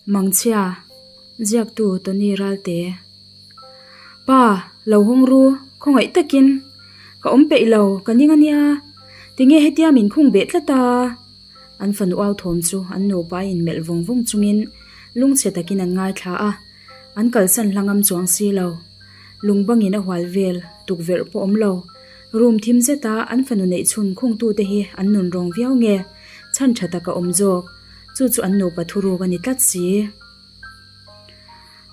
Mangchhia, ziaktu Tony Ralte. Pa, lo hawng ru, khawngaih takin. Ka awm peih lo, ka ning a nia. Tinge hetia min khung beh tlat a? An fanu au thawm chu an nupa a inmelh vawng vawng chungin lungchhe takin an ngaithla a, an kalsan hla ngam chuang si lo. Lung bangin a hual vel, tukverh pawh awm lo. Room thim zeta an fanu neih chhun khungtute hi an nun rawng viau nge, chhan tha tak a awm zawk. Chu chu an nupa thuruk a ni tlat si.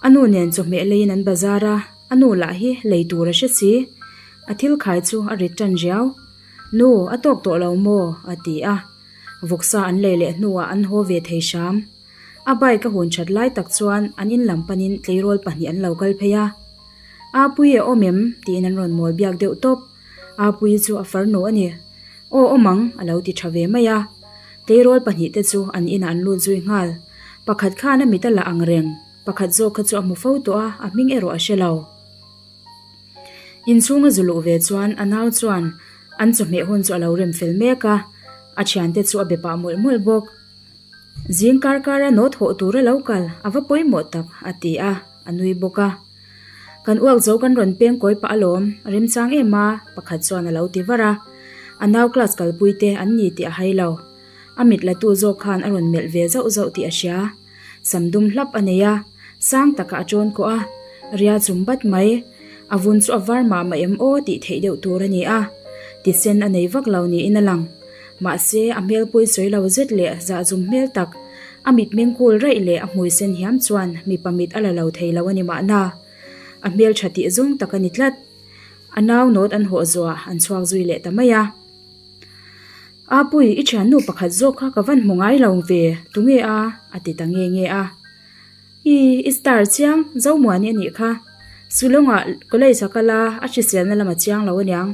A nu nen chawhmeh leiin an bazar a, a nu lah hi lei tur a hre si. A thil khai chu a rit tan riau. Nu, a tawk tawh lo maw? a ti a. Vawksa an lei leh hnuah an haw ve thei hram. A bike a hun that lai tak chuan an in lam panin tleirawl pahnih an lo kal phei a. Apuii a awm em? tiin an rawn mawl biak deuh tawp. Apuii chu a farnu a ni. Aw awm ang, a lo ti tha ve mai a. Tleirawl pahnih te chu an inah an lut zui nghal. Pakhat khan a mit a la ang reng, pakhat zawk kha chu a hmu fo tawh a, a hming erawh a hre lo. Inchhung a zu luh ve chuan a nau chuan an chawhmeh hun chu a lo rem fel mek a, a thiante chu a be pah mawlh mawlh bawk. Zing kar kara nawt hawh tur a lo kal, a va pawimawh tak, a ti a, a nui bawk a. Kan uak zo kan rawn peng kawi pah alawm, remchang em a, pakhat chuan a lo ti var a. A nau class kalpui te an ni tih a hai lo. A mit la tu zawk khan a rawn melh ve zauh zauh tih a hria. Sam dum hlap a nei a, sang takah a tawn kawh a, ria chum bat mai. A vun chu a var mah mah em aw tih theih deuh tur a ni a, tisen a nei vak lo niin a lang. Mahse, a hmelpui sawi lo zet leh zahzum hmel tak, a mitmeng kul raih leh a hmui sen hiam chuan mipa mit a la lo thei lo a ni mahna. A hmeltha tih zawng tak a ni tlat. A nau nawt an hawh zuah an chhuak zui leh ta mai a. Apui, i thiannu pakhat zawk kha ka van hmu ngai lo ve, tunge a? a ti ta nge nge a. I, i star chiang, Zomuani a nih kha. Sulawngah college a kal a, a hriselna lam a chiang lo aniang.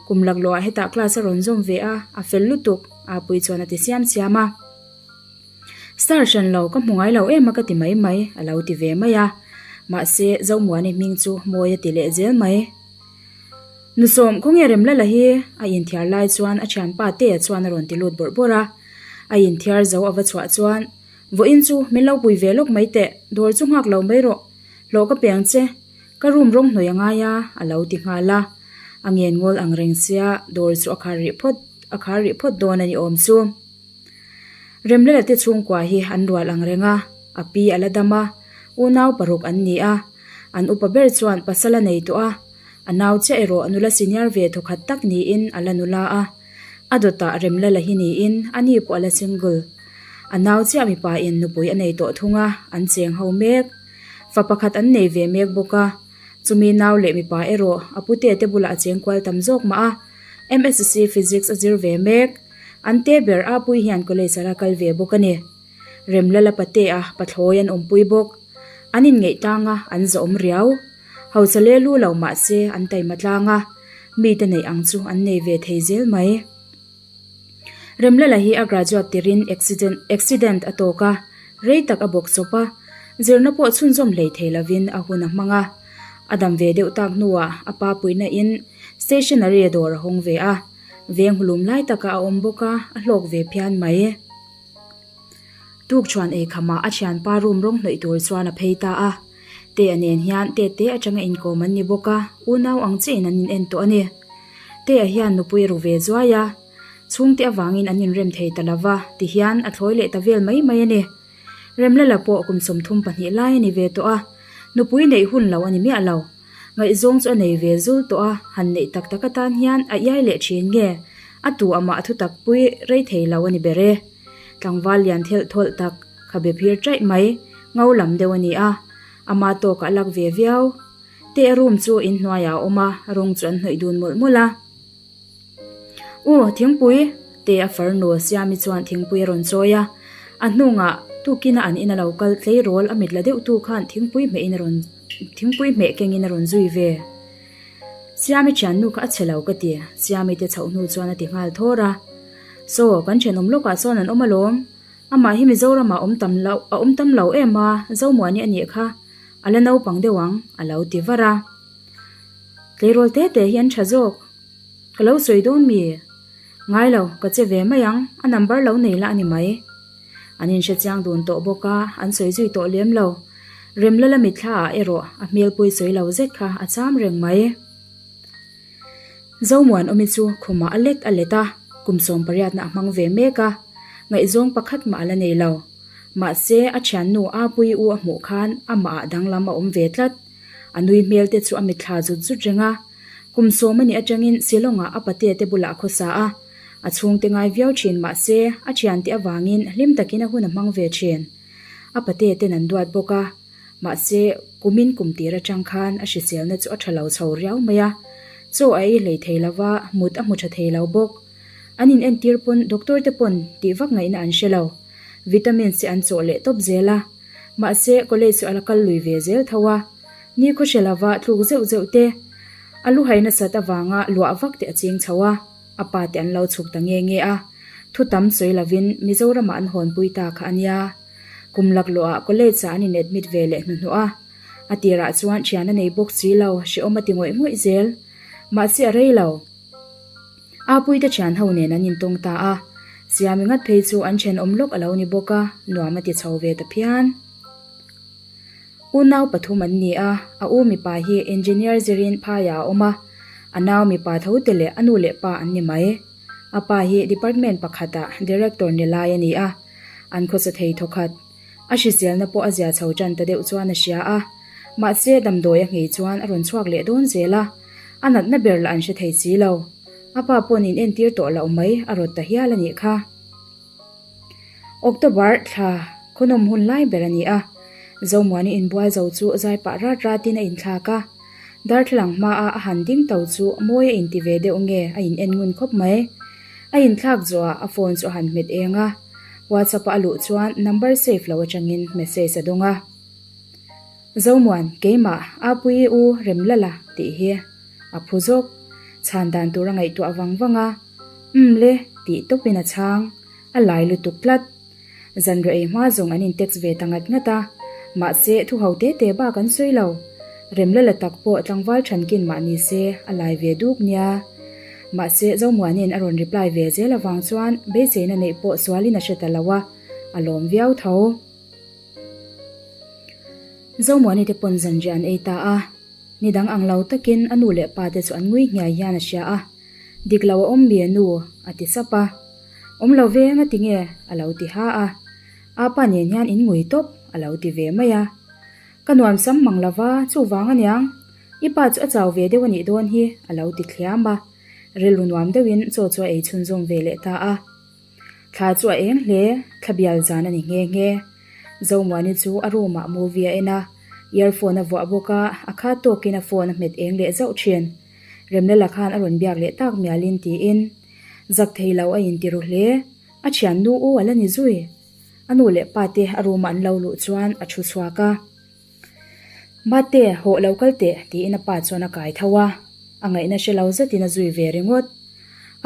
Kum laklawhah hetah class a rawn zawm ve a, a fel lutuk, Apui chuan a ti siam siam a. Star hran lo, ka hmu ngai lo em a ka ti mai mai, a lo ti ve mai a. Mahse, Zomuani hming chu mawi a ti leh zel mai. Nusawm, khawnge Remlala hi? A inthiar lai chuan a thianpa Tea chuan a rawn ti lut bawrh bawrh a. A inthiar zo a va chhuah chuan, Vawiin chu min lo pui ve lawk mai teh, dawr chu nghak lo mai rawh. Hlawh ka peng che, ka room rawng hnawih a ngai a, a lo ti nghal a. A ngen ngawl ang reng sia, dawr chu a khar rih phawt, a khar rih phawt dawn a ni awm chu. Remlala te chhungkua hi an rual ang reng a, a pi a la dam a, unau paruk an ni a. An upa ber chuan pasal a nei tawh a, a nau chiah erawh nula senior ve thawkhat tak niin a la nula a. A dawtah Remlala hi niin a ni pawh a la single. A nau chiah mipa in nupui a nei tawh thung a, an cheng ho mek. Fa pakhat an nei ve mek bawk a, chumi nau leh mipa erawh a pute te bulah a cheng kual tam zawk mah a. MSc Physics a zir ve mek. An te ber Apui hian college a la kal ve bawk a ni. Remlala patea pathlawi an awmpui bawk. An inngeih tlang a, an zawhawm riau. Hausa le lu lo mah se an taima tlang a, mite neih ang chu an nei ve thei zel mai. Remlala hi a graduate tirin accident accident a tawk a, rei tak a bawk chawp a, zirna pawh chhunzawm hlei thei lovin a hun a hmang a. A dam ve deuh tak hnuah a pa puihna in stationery dawr a hawng ve a, veng hulum lai takah a awm bawk a, a hlawk ve phian mai. Tuk chuan ei khamah a thianpa room rawng hnawih tur chuan a phei ta a. Tea nen hian tete atanga inkawm an ni bawk a, unau ang chiahin an in en tawh a ni. Tea hian nupui a ru ve zuai a, chhungte avangin an inrem thei ta lova, tihian a thlawi leh ta vel mai mai a ni. Remlala pawh kum 32 lai a ni ve tawh a, nupui neih hun lo a ni miah lo. Ngaihzawng chu a nei ve zul tawh a, han neih tak tak atan hian a iai leh thin nge? A tu amah a thutak pui rei thei lo a ni ber e. Tlangval lian thelh thawlh tak, khabe phir chaih mai, ngo lam deuh a ni a. Ama tawkah a lak ve viau. Teh a room chu inhnuaiah a awm a, rawng chu an hnawih dun mawlh mawlh a. U, thingpui! Te a farnu Siami chuan thingpui a rawn chawi a. A hnungah tukina an in a lo kal tleirawl a mit la deuh tu khan thingpui hmeh in a rawn thingpui hmeh kengin a rawn zui ve. Siami thiannu kha a chhe lo ka ti, Siami te chhoh hnu chuan a ti nghal thawr a. Saw, kan thenawm lawkah sawn an awm alawm. Amah hi Mizoramah a awm tam loh a awm tam lo em a, Zomuani a nih kha a la naupang deuh ang, a lo ti var a. Tleirawl te te hi an tha zawk. Ka lo sawi dawn mi? Ngai lo, ka che ve mai ang, a number lo nei la a ni mai. An inhre chiang dun tawh bawk a, an sawi zui tawh lem lo. Remlala mitthla ah erawh a hmelpui sawi lo zet kha a cham reng mai. Zomuanawmi chu khumah a let a let a, kum sawmpariatna a hmang ve mek a, ngaihzawng pakhat mah a la nei lo. Mahse, a thiannu Apuii u a hmuh khan amah ah danglam a awm ve tlat. A nui hmel te chu a mitthla zut zut reng a. Kum sawm a nih atangin Shillong-ah a patea te bulah a khawsa a. A chhungte ngai viau thin mahse, a thiante avangin hlim takin a hun a hmang ve thin. A patea ten an duat bawk a. Mahse, kumin kum tir atang khan a hriselna chu a tha lo chho riau mai a. Chaw a ei hlei thei lo va, mut a hmu tha thei lo bawk. An inentir pawn doctor te pawn tih vak ngaihna an hre lo. Vitamins te an chawh leh tawp zel a. Mahse, college chu a la kal lui ve zel tho a. Ni khaw hre lova tluk zeuh zeuh te, a luhai nasat avanga luah vak te a ching chho a, a pa te an lo chhuk ta nge nge a. Thu tam sawi lovin Mizoramah an hawnpui ta kha a nia. Kum laklawhah college ah an in admit ve leh hnuhnawh a. A tirah chuan thian a nei bawk si lo, hrehawm a ti ngawih ngawih zel. Mahse a rei lo. Apuite thian ho nen an intawng ta a, Siami ngat phei chu an thenawm lawk a lo ni bawk a, nuam a ti chho ve ta phian. Unau pathum an ni a, a u mipa hi engineer zirin phaiah a awm a, a nau mipa tho te leh a nu leh pa an ni mai. A pa hi department pakhatah director ni lai a ni a, an khawsa thei thawkhat. A hriselna pawh a zia chho tan ta deuh chuan a hria a, mahse damdawi a nghei chuan a rawn chhuak leh dawn zel a, a natna ber lah an hre thei si lo. A pa pawn in entir tawh loh mai a rawt ta hial a nih kha. October thla khawnawm hun lai ber a ni a, Zomuani inbual zo chu zai pah rat ratin a inthlak a, darthlalang hmaa a han ding to chu mawi a inti ve deuh nge a in en ngun khawp mai. A inthlak zawhah a phone chu a han hmet eng a, WhatsApp a a luh chuan number save lo atangin message a dawng a. Zomuan, keimah, Apuii u Remlala tih hi a phu zawk. Chhan dan tur a ngaihtuah vang vang a, Umm le, tih tawpin a chhang. A lai lutuk tlat. Zanriah ei hma zawng an in text ve ta ngat ngat a, mahse thu ho te te bak an sawi lo. Remlala tak pawh tlangval thankin mah ni se a lai ve duk nia. Mahse Zomuanin a rawn reply ve zel avang chuan beiseina neih pawh sualin a hre ta lo a, a lawm viau tho. Zomuani te pawn zanriah an ei ta a, ni dang ang lo takin a nu leh pa te chu an ngui nghiai hian a hria a. Dik lo a awm mi a nu? a ti sap a. Awm lo ve nga ti nge? a lo ti ha a. Apa nen hian in ngui tawp a lo ti ve mai a. Ka nuam sam mang lo va, chuvang aniang. I pa chu a chau ve deuh a nih dawn hi a lo ti thliam a. Rilru nuam deuhin chaw chu a ei chhunzawm ve leh ta a. Thla chu a eng hle, thla bial zan a ni nghe nghe. Zomuani chu a room ah movie a en a, earphone a vuah bawk a, a khat tawkin a phone a hmet eng leh zauh thin. Remlala khan a rawn biak leh tak mialin tiin, Zak thei lo a inti ru hle, a thiannu u a la ni zui. A nu leh pa te a room ah an lo luh chuan a thu chhuak a. Mate, hawh lo kal teh tiin a pa chuan a kai tho a, a ngaihna hre lo zetin a zui ve ringawt.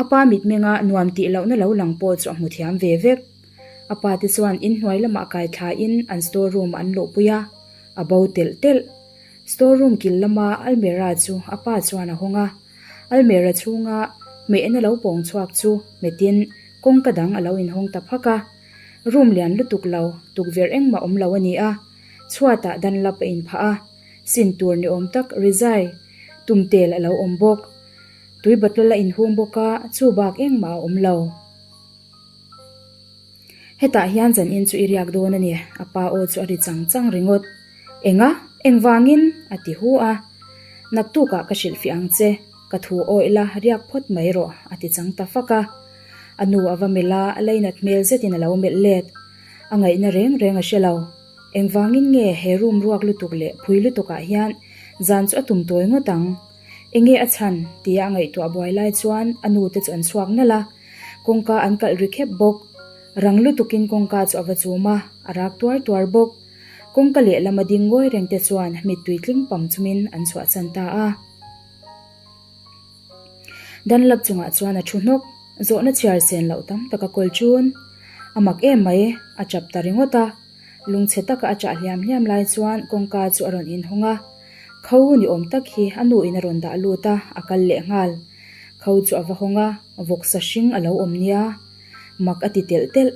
A pa mitmenga nuam tih lohna lo lang pawh chu a hmu thiam ve vek. A pa te chuan inhnuai lamah kai thlain an store room ah an luhpui a, a bo telh telh. Store room kil lama almirah chu a pa chuan a hawng a, almirah chhunga hmehna lo pawng chhuak chu hmetin kawngka dang a lo inhawng ta phak a. Room lian lutuk lo, tukverh engmah awm lo a ni a, chhuatah Dunlap a inphah a, sin tur ni awm tak rizai tum tel a lo awm bawk. Tui bottle a inhung bawk a, chu bak engmah a awm lo. Hetah hian zan in chu i riak dawn a ni, a pa aw chu a ri chang chang ringawt. Enga? Engvangin? a ti hu a. Naktukah ka hrilhfiah ang che, ka thu awih la riak phawt mai rawh, a ti chang ta fak a. A nu a va melh a, a leinat hmel zetin a lo melh let. A ngaihna reng reng a hre lo. Engvangin nge he room ruak lutuk leh phui lutukah hian zan chu a tum tawi ngawt ang? Enge a chhan? tia a ngaihtuah buai lai chuan a nu te chu an chhuak nalh a. Kawngka an kalh ri khep bawk. Rang lutukin kawngka chu a va chum a, a rak tuar tuar bawk. Kawngka lehlam a ding ngawi reng te chuan mittui tling pam chungin an chhuahsan ta a. Dunlap chungah chuan a thu hnawk, zawhna chhiar sen loh tam tak a kawl chun. A mak em mai, a chap ta ringawt a. Lungchhe taka a chah hliam hliam lai chuan kawngka chu a rawn inhawng a. Kho ni awm tak hi a nu in a rawn dah lut a, a kal leh nghal. Kho chu a va hawng a, vawksa hring a lo awm nia. Mak a ti telh telh.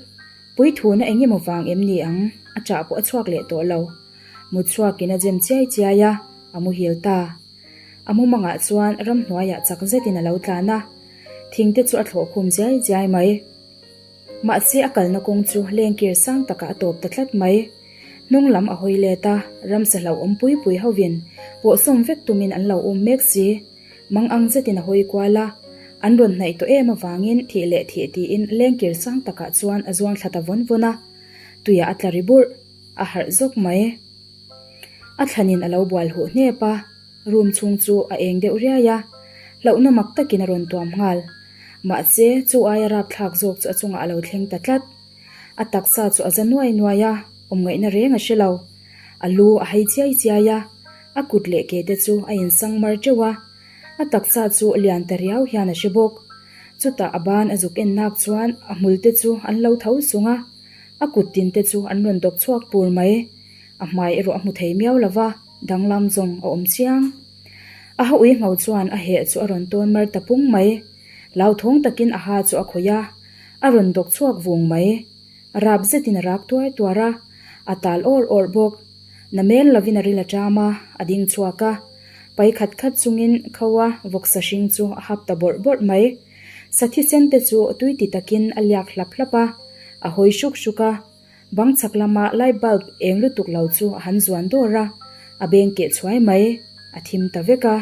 Puithuna eng emaw vang em ni ang? A ṭah pawh a chhuak leh tawh lo. Mut chhuakin a jem chiai chiai a, a muhil ta. A mumangah chuan ramhnuaiah chak zetin a lo tlan a, thingte chu a thlawh khum ziai ziai mai. Mahse a kalna kawng chu lengkir sang takah a tawp ta tlat mai. Hnung lam a hawi let a, ramsa hlauhawm pui pui hovin pawhsawm vek tumin an lo um mek si. Mang ang zetin a hawi kual a, an rawn hnaih tawh em avangin thih leh thih tiin lengkir sang takah chuan a zuang thla ta vawn vawn a, tuiah a tla ri burh, a harh zawk mai. A thlanin a lo bual huh hnep a, room chhung chu a eng deuh riai a, hlauhna mak takin a rawn tuam nghal. Mahse, chu aia rapthlak zawk chu a chungah a lo thleng ta tlat. A taksa chu a za nuai nuai a, awmngaihna reng a hre lo. A lu a hei chiai chiai a, a kut leh ke te chu a insang mar teuh a, a taksa chu lian ta riau hian a hre bawk. Chutah a ban a zuk en nak chuan a hmul te chu an lo tho sung a, a kut tin te chu an rawn dawk chhuak pur mai. A hmai erawh a hmu thei miau lo va, danglam zawng a awm chiang. A ha ui ngho chuan a heh chu a rawn tawn mar ta pung mai. Lauthawng takin a ha chu a khawih a, a rawn dawk chhuak vung mai. Rap zetin a rak tuar tuar a, a tal awr awr bawk. Na mel lovin a ril a ṭam a, a ding chhuak a. Pai khat khat chungin kho a vawksa hring chu a hap ta bawrh bawrh mai. Sa thisen te chu tui ti takin a liak hlap hlap a, a hawi hruk hruk a. Bang chhak lama light bulb eng lutuk lo chu a han zuan dawr a, a beng keh chhuai mai, a thim ta vek a.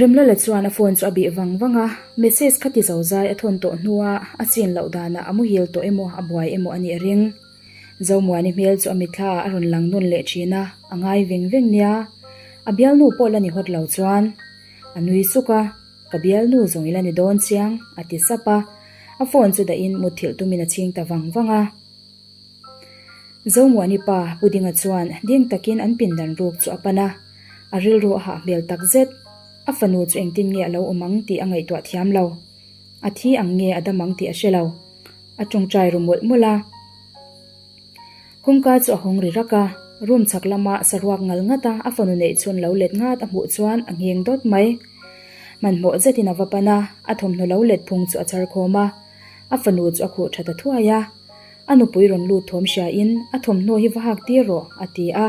Remlala chuan a phone chu a bih vang vang a, message kha ti zo zai a thawn tawh hnua a chin loh danah a muhil tawh emaw a buai emaw a nih a ring. Zomuani hmel chu a mitthla ah a rawn lang nawn leh thin a, a ngai veng veng nia. A bialnu pawh la ni hawt lo chuan a nui suk a, Ka bialnu zawng i la ni dawn chiang, a ti sap a, a phone chu dahin mutthilh tumin a chhing ta vang vang a. Zomuani pa Pu Dinga chuan ding takin an pindan ruk chu a pan a, a rilru a hah hmel tak zet. A fanu chu engtin nge a lo awm ang tih a ngaihtuah thiam lo. A thi ang nge a dam ang tih a hre lo. A tawngtai ru mawlh mawlh a. Kawngka chu a hawng ri rak a, room chhak lama saruak ngal ngat a a fanu neih chhun lo let ngat a hmuh chuan a ngheng dawt mai. Hmanhmawh zetin a va pan a, a thawmhnaw lo let phung chu a char khawm a. A fanu chu a khuh tha ta thuai a. A nupui rawn lut thawm hriain a thawmhnaw hi va hak tir rawh, a ti a.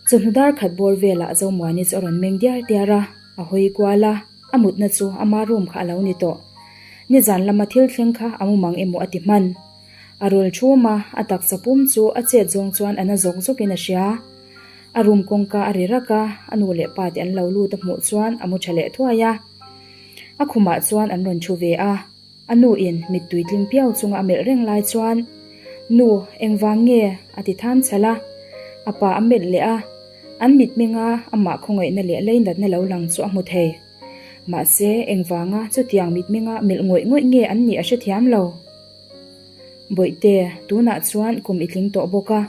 Chawhnu dar khat bawr velah Zomuani chu a rawn meng diar diar a, a hawi kual a, a mutna chu ama room kha a lo ni tawh. Nizan lama thil thleng kha a mumang emaw a ti hman. A rawl thum a, a taksa pum chu a chet zawng chuan a na zawk zawkin a hria. A room kawngka a ri rak a, a nu leh pa te an lo lut a hmuh chuan a mu tha leh thuai a. A khumah chuan an rawn thu ve a. A nu in mittui tling piau chunga a melh reng lai chuan, Nu, engvang nge? a ti tham chhalh a. A pa a melh leh a, an mitmenga amah khawngaihna leh leinatna lo lang chu a hmu thei. Mahse, engvanga chutiang mitmenga melh ngawih ngawih nge an nih a hrethiam lo. Bawihte, tunah chuan kum i tling tawh bawk a,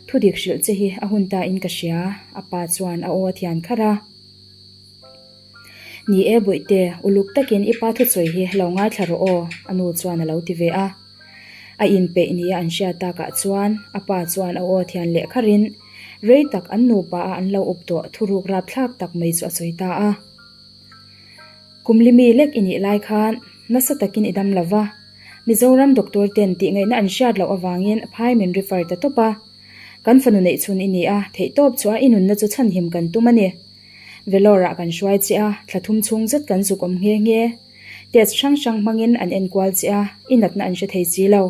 thudik hrilh che hi a hun ta in ka hria, a pa chuan a aw a thian kharh a. Ni e Bawihte, uluk takin i pa thusawi hi lo ngaithla rawh aw, a nu chuan a lo ti ve a. A inpeih nia an hriat takah chuan a pa chuan a aw thian leh kharin rei tak an nupa a an lo up tawh thuruk rapthlak tak mai chu a sawi ta a. Kum limi lek i nih lai khan nasa takin i dam lo va, Mizoram doctor ten tihngaihna an hriat loh avangin phai min refer ta tawp a. Kan fanu neihchhun i ni a, theihtawp chu a i nunna chu chhanhim kan tum a ni. Vellore ah kan hruai che a, thla thum chhung zet kan zuk awm nghe nghe. Test hrang hrang hmangin an enkual che a, i natna an hre thei si lo.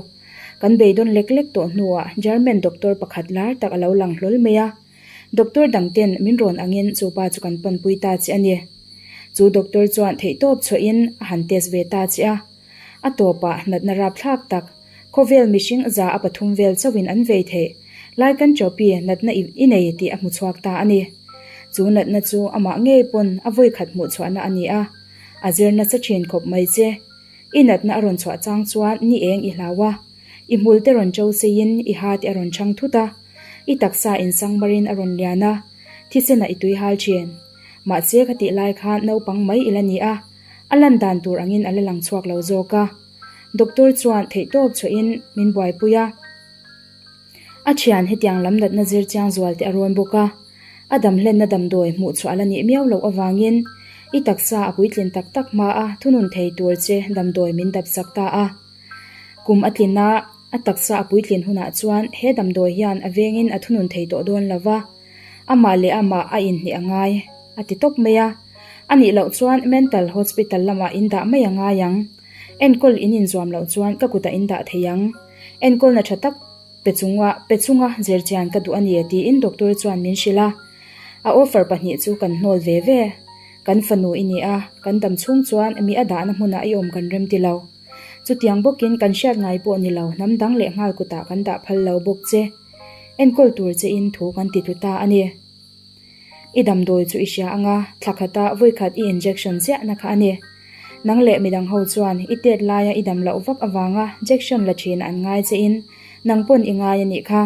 Kan beidawn lek lek tawh hnuah German doctor pakhat lar tak a lo lang hlawl mai a. Doctor dang ten min rawn angin chu pa chu kan panpui ta che a ni. Chu doctor chuan theihtawp chhuahin a han test ve ta che a. A tawpah natna rapthlak tak, khawvel mihring za a pathum vel chauhin an vei theih, Lycanthropy natna i nei tih a hmu chhuak ta a ni. Chu natna chu amah ngei pawn a vawikhat hmuh chhuahna a ni a, a zir nasa thin khawp mai che. I natna a rawn chhuah chang chuan ni eng i hlau a, i hmul te rawn cho seiin i ha te a rawn chhang thut a, i taksa insangmarin a rawn lian a, thisenah i tui hal thin. Mahse khatih lai khan naupang mai i la ni a, A lan dan tur angin a la lang chhuak lo zawk a. Doctor chuan theihtawp chhuahin min buaipui a. A thian hetiang lam natna zir chiang zual te a rawn bawk a. A damhlenna damdawi hmuh chhuah a la nih miau loh avangin I taksa a puitlin tak tak hma a thunun thei tur che damdawi min dap sak ta a. Kum a tlin a, a taksa a puitlin hunah chuan he damdawi hian a vengin a thunun thei tawh dawn lo va, amah leh amah a inhneh a ngai, a ti tawp mai a. A nih loh chuan mental hospital lamah in dah mai a ngai ang. Enkawl in inzuam loh chuan ka kutah in dah thei ang. Enkawlna tha tak pe chunga pe chunga zirchian ka duh a ni tiin doctor chuan min hrilh a. A offer pahnih chu kan hnawl ve ve. Kan fanu i ni a, kan dam chhung chuan mi a dahna hmunah i awm kan rem ti lo. Chutiang bawkin kan hriat ngai pawh ni lo hnam dang leh nghal kutah kan dah phal lo bawk che. Enkawl tur che in thu kan ti tlu ta a ni. I damdawi chu i hria anga thla khata vawikhat i injection chiahna kha a ni. Nang leh midang ho chuan i tet laia i dam loh vak avanga jection la thin an ngai che in nang pawn i ngai a nih kha.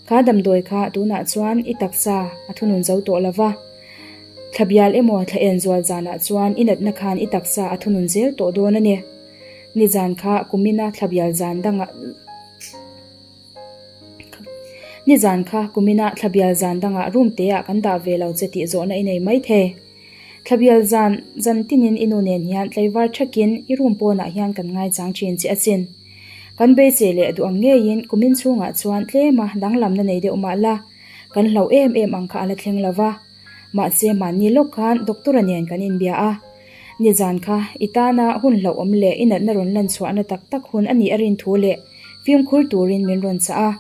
Kha damdawi kha tunah chuan i taksa a thunun zo tawh lo va. Thla bial emaw thla en zual zanah chuan i natna khan i taksa a thunun zel tawh dawn a ni. Nizan kha kumina thla bial zan dangah Nizan kha kumina thla bial zan dangah room te ah kan dah ve lo che tih zawhna i nei mai thei. Thla bial zan zan tinin i nu nen hian tlaivar thakin i room pawnah hian kan ngaichang thin che asin. Kan beisei leh duh ang ngeiin kumin chhungah chuan tlema danglamna nei deuh mah la, kan hlauh em em ang kha a la thleng lo va. Mahse mahni lawk khan doctor-a nen kan inbia a. Nizan kha i tana hun hlauhawm leh i natna rawn lan chhuahna tak tak hun a nih a rin thu leh fimkhur turin min rawn chah a.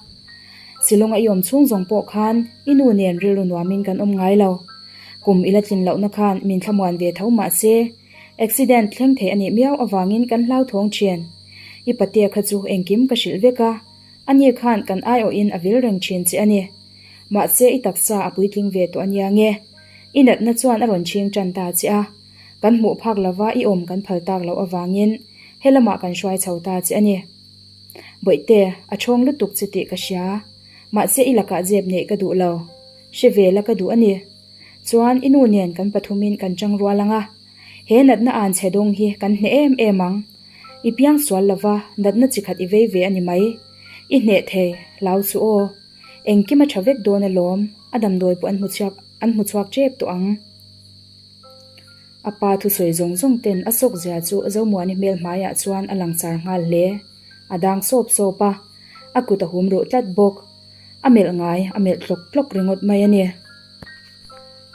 Silawng a i awm chhung zawng pawh khan i nu nen rilru nuamin kan awm ngai lo. Kum i la tlin lohna khan min thlamuan ve tho mahse accident thleng thei a nih miau avangin kan hlauthawng thin. I patea kha chu engkim ka hrilh vek a, ani khan kan aiawhin a vil reng thin che a ni. Mahse i taksa a puitling ve tawh a nia nge? I natna chuan a rawn chhing tan ta che a. Kan hmuh phak lova i awm kan phal tak loh avangin he lamah kan hruai chho ta che a ni. Bawihte, a thawng lutuk che tih ka hria. Mahse i lakah zep neih ka duh lo. Hre ve la ka duh a ni. Chuan i nu nen kan pathumin kan chang rual ang a. He natna an chhe dawng hi kan hneh em em ang. I piang sual lova natna chi khat i vei ve a ni mai. I hneh thei, hlau chu aw. Engkim a tha vek dawn alawm, a damdawi pawh an hmu chhuak an hmu chhuak tep tawh ang. A pa thusawi zawng zawng ten a sawk zia chu Zomuani hmel hmaiah chuan a lang char nghal hle. A dang sawp sawp a, a kut a hum ruh tlat bawk. A melh ngai, a melh tlawk tlawk ringawt mai a ni.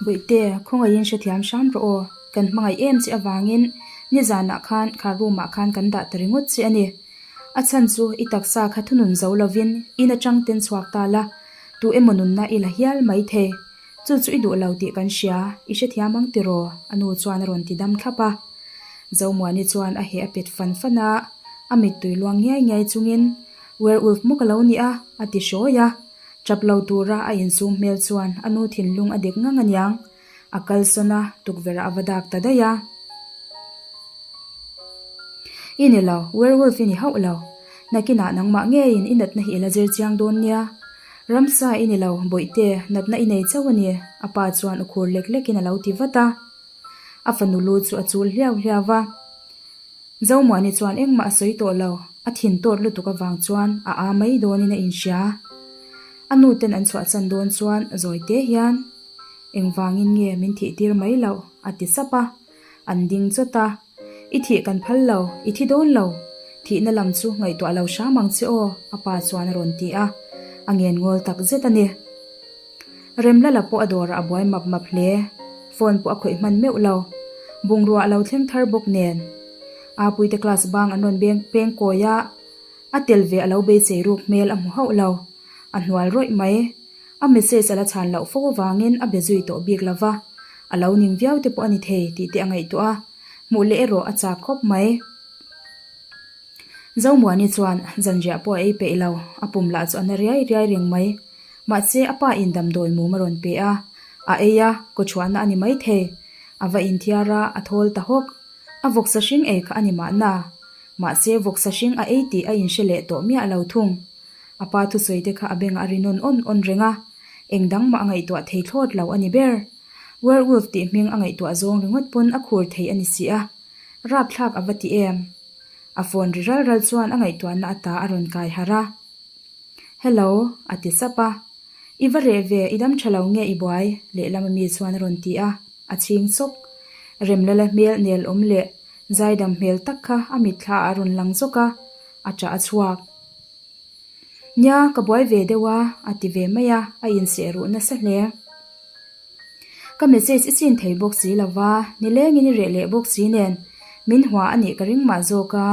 Bawihte, khawngaihin hrethiam hram rawh aw, kan hmangaih em che avangin nizanah khan kha room ah khan kan dah ta ringawt che a ni. A chhan chu i taksa kha thunun zo lovin in atang ten chhuak ta la, tu emaw nunna i la hial mai thei. Chu chu i duh lo tih kan hria, i hrethiam ang tiraw? A nu chuan a rawn ti dam thlap a. Zomuani chuan a heh a pet fan fan a, a mittui luang ngiai ngiai chungin, Werewolf maw ka lo nia? a ti hrawi a. Tap lo tura a insum hmel chuan a nu thinlung a dek ngang aniang. A kalsawn a, tukverh ah a va dak ta daih a. I ni lo, werewolf i ni hauh lo. Nakinah nangmah ngeiin i natna hi i la zir chiang dawn nia. Ramsa i ni lo, bawihte, natna i nei chauh a ni, a pa chuan u khur lek lekin a lo ti vat a. A fanu lu chu a chul hliau hliau va. Zomuani chuan engmah a sawi tawh lo, a thin tawt lutuk avang chuan a aa mai dawnin a inhria. A nuten an chhuahchan dawn chuan zawi te hian. Engvangin nge min thih tir mai loh? a ti sap a. An ding chawt a. I thih kan phal lo, i thi dawn lo. Thihna lam chu ngaihtuah lo hram ang che aw, a pa chuan a rawn ti a. A ngen ngawl tak zet a ni. Remlala pawh a dawrah a buai map map hle. Phone pawh a khawih hman meuh lo. Bungrua a lo thleng thar bawk nen. Apuite class bang an rawn beng peng kawi a. A tel ve a lo beisei ruk hmel a hmu hauh lo. A hnual rawih mai. A message a la chhan loh fo avangin a be zui tawh bik lo va, a lo ning viau te pawh a ni thei tih te a ngaihtuah a, hmuh leh erawh a chak khawp mai. Zomuani chuan zanriah pawh a ei peih lo, a pum lah chu a na riai riai reng mai. Mahse a pa in damdawi mum a rawn pe a, a ei a, kawchhuahna a ni mai thei. A va inthiar a, a thawl ta hawk. A vawksa hring ei kha a ni mahna. Mahse vawksa hring a ei tih a inhre leh tawh miah lo thung. A pa thusawi te kha a bengah a ri nawn awn awn reng a, eng dang mah a ngaihtuah thei thlawt lo a ni ber. Werewolf tih hming a ngaihtuah zawng ringawt pawn a khur thei a ni si a, rapthlak a va ti em? A phone ri ral ral chuan a ngaihtuahna ata a rawn kai harh a. Hello, a ti sap a. I va reh ve, i dam tha lo nge i buai? Lehlam ami chuan a rawn ti a, a chhing sawk. Remlala hmel nel awm leh zaidam hmel tak kha a mitthla ah a rawn lang zawk a, a ṭah a chhuak. Nia, ka buai ve deuh a, a ti ve mai a, a inseh ruh nasa hle. Ka message i chin thei bawk si lo va, nilengin i reh leh bawk si nen, min hua a nih ka ring mah zawk a.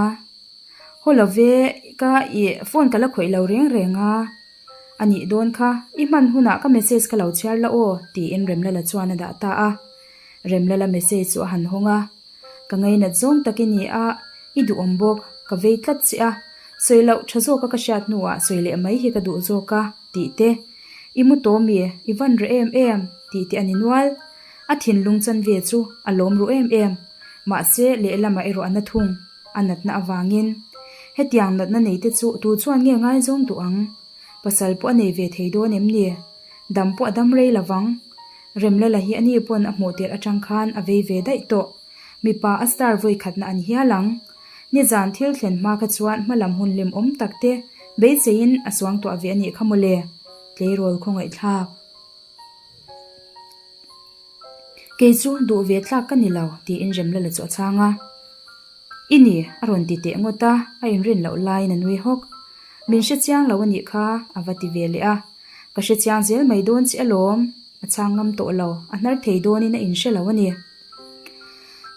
Haw lo ve, ka i phone ka la khawih lo reng reng a. A nih dawn kha, i hman hunah ka message ka lo chhiar la aw, tiin Remlala chuan a dah ta a. Remlala message chu a han hawng a. Ka ngainat zawng tak i ni a, i duhawm bawk, ka vei tlat che a. Sawi loh tha zawka ka hriat hnuah sawi leh mai hi ka duh zawk a, tih te. I mu tawh mi, i van reh em em, tih te a ni nual. A thinlung chanve chu a lawm ruh em em. Mahse, lehlamah erawh a na thung. A natna avangin. Hetiang natna nei te chu tu chuan nge ngaizawng duh ang? Pasal pawh a nei ve thei dawn em ni? Dam pawh a dam rei lo vang. Remlala hi ani pawn a hmuh tirh atang khan a vei ve daih tawh. Mipa a star vawi khatna an hial ang. Nizan thil thlen hma kha chuan hmalam hun hlim awm tak te beiseiin a suangtuah ve a nih kha mawle. Tleirawl khawngaihthlak. Kei chu duh ve tlak ka ni lo, tiin Remlala chu a chhang a. I ni, a rawn ti teh ngawt a, a inrin loh laiin a nui hawk. Min hre chiang lo a nih kha, a va ti ve leh a. Ka hre chiang zel mai dawn che alawm, a chhang ngam tawh lo, a hnar thei dawnin a inhre lo a ni.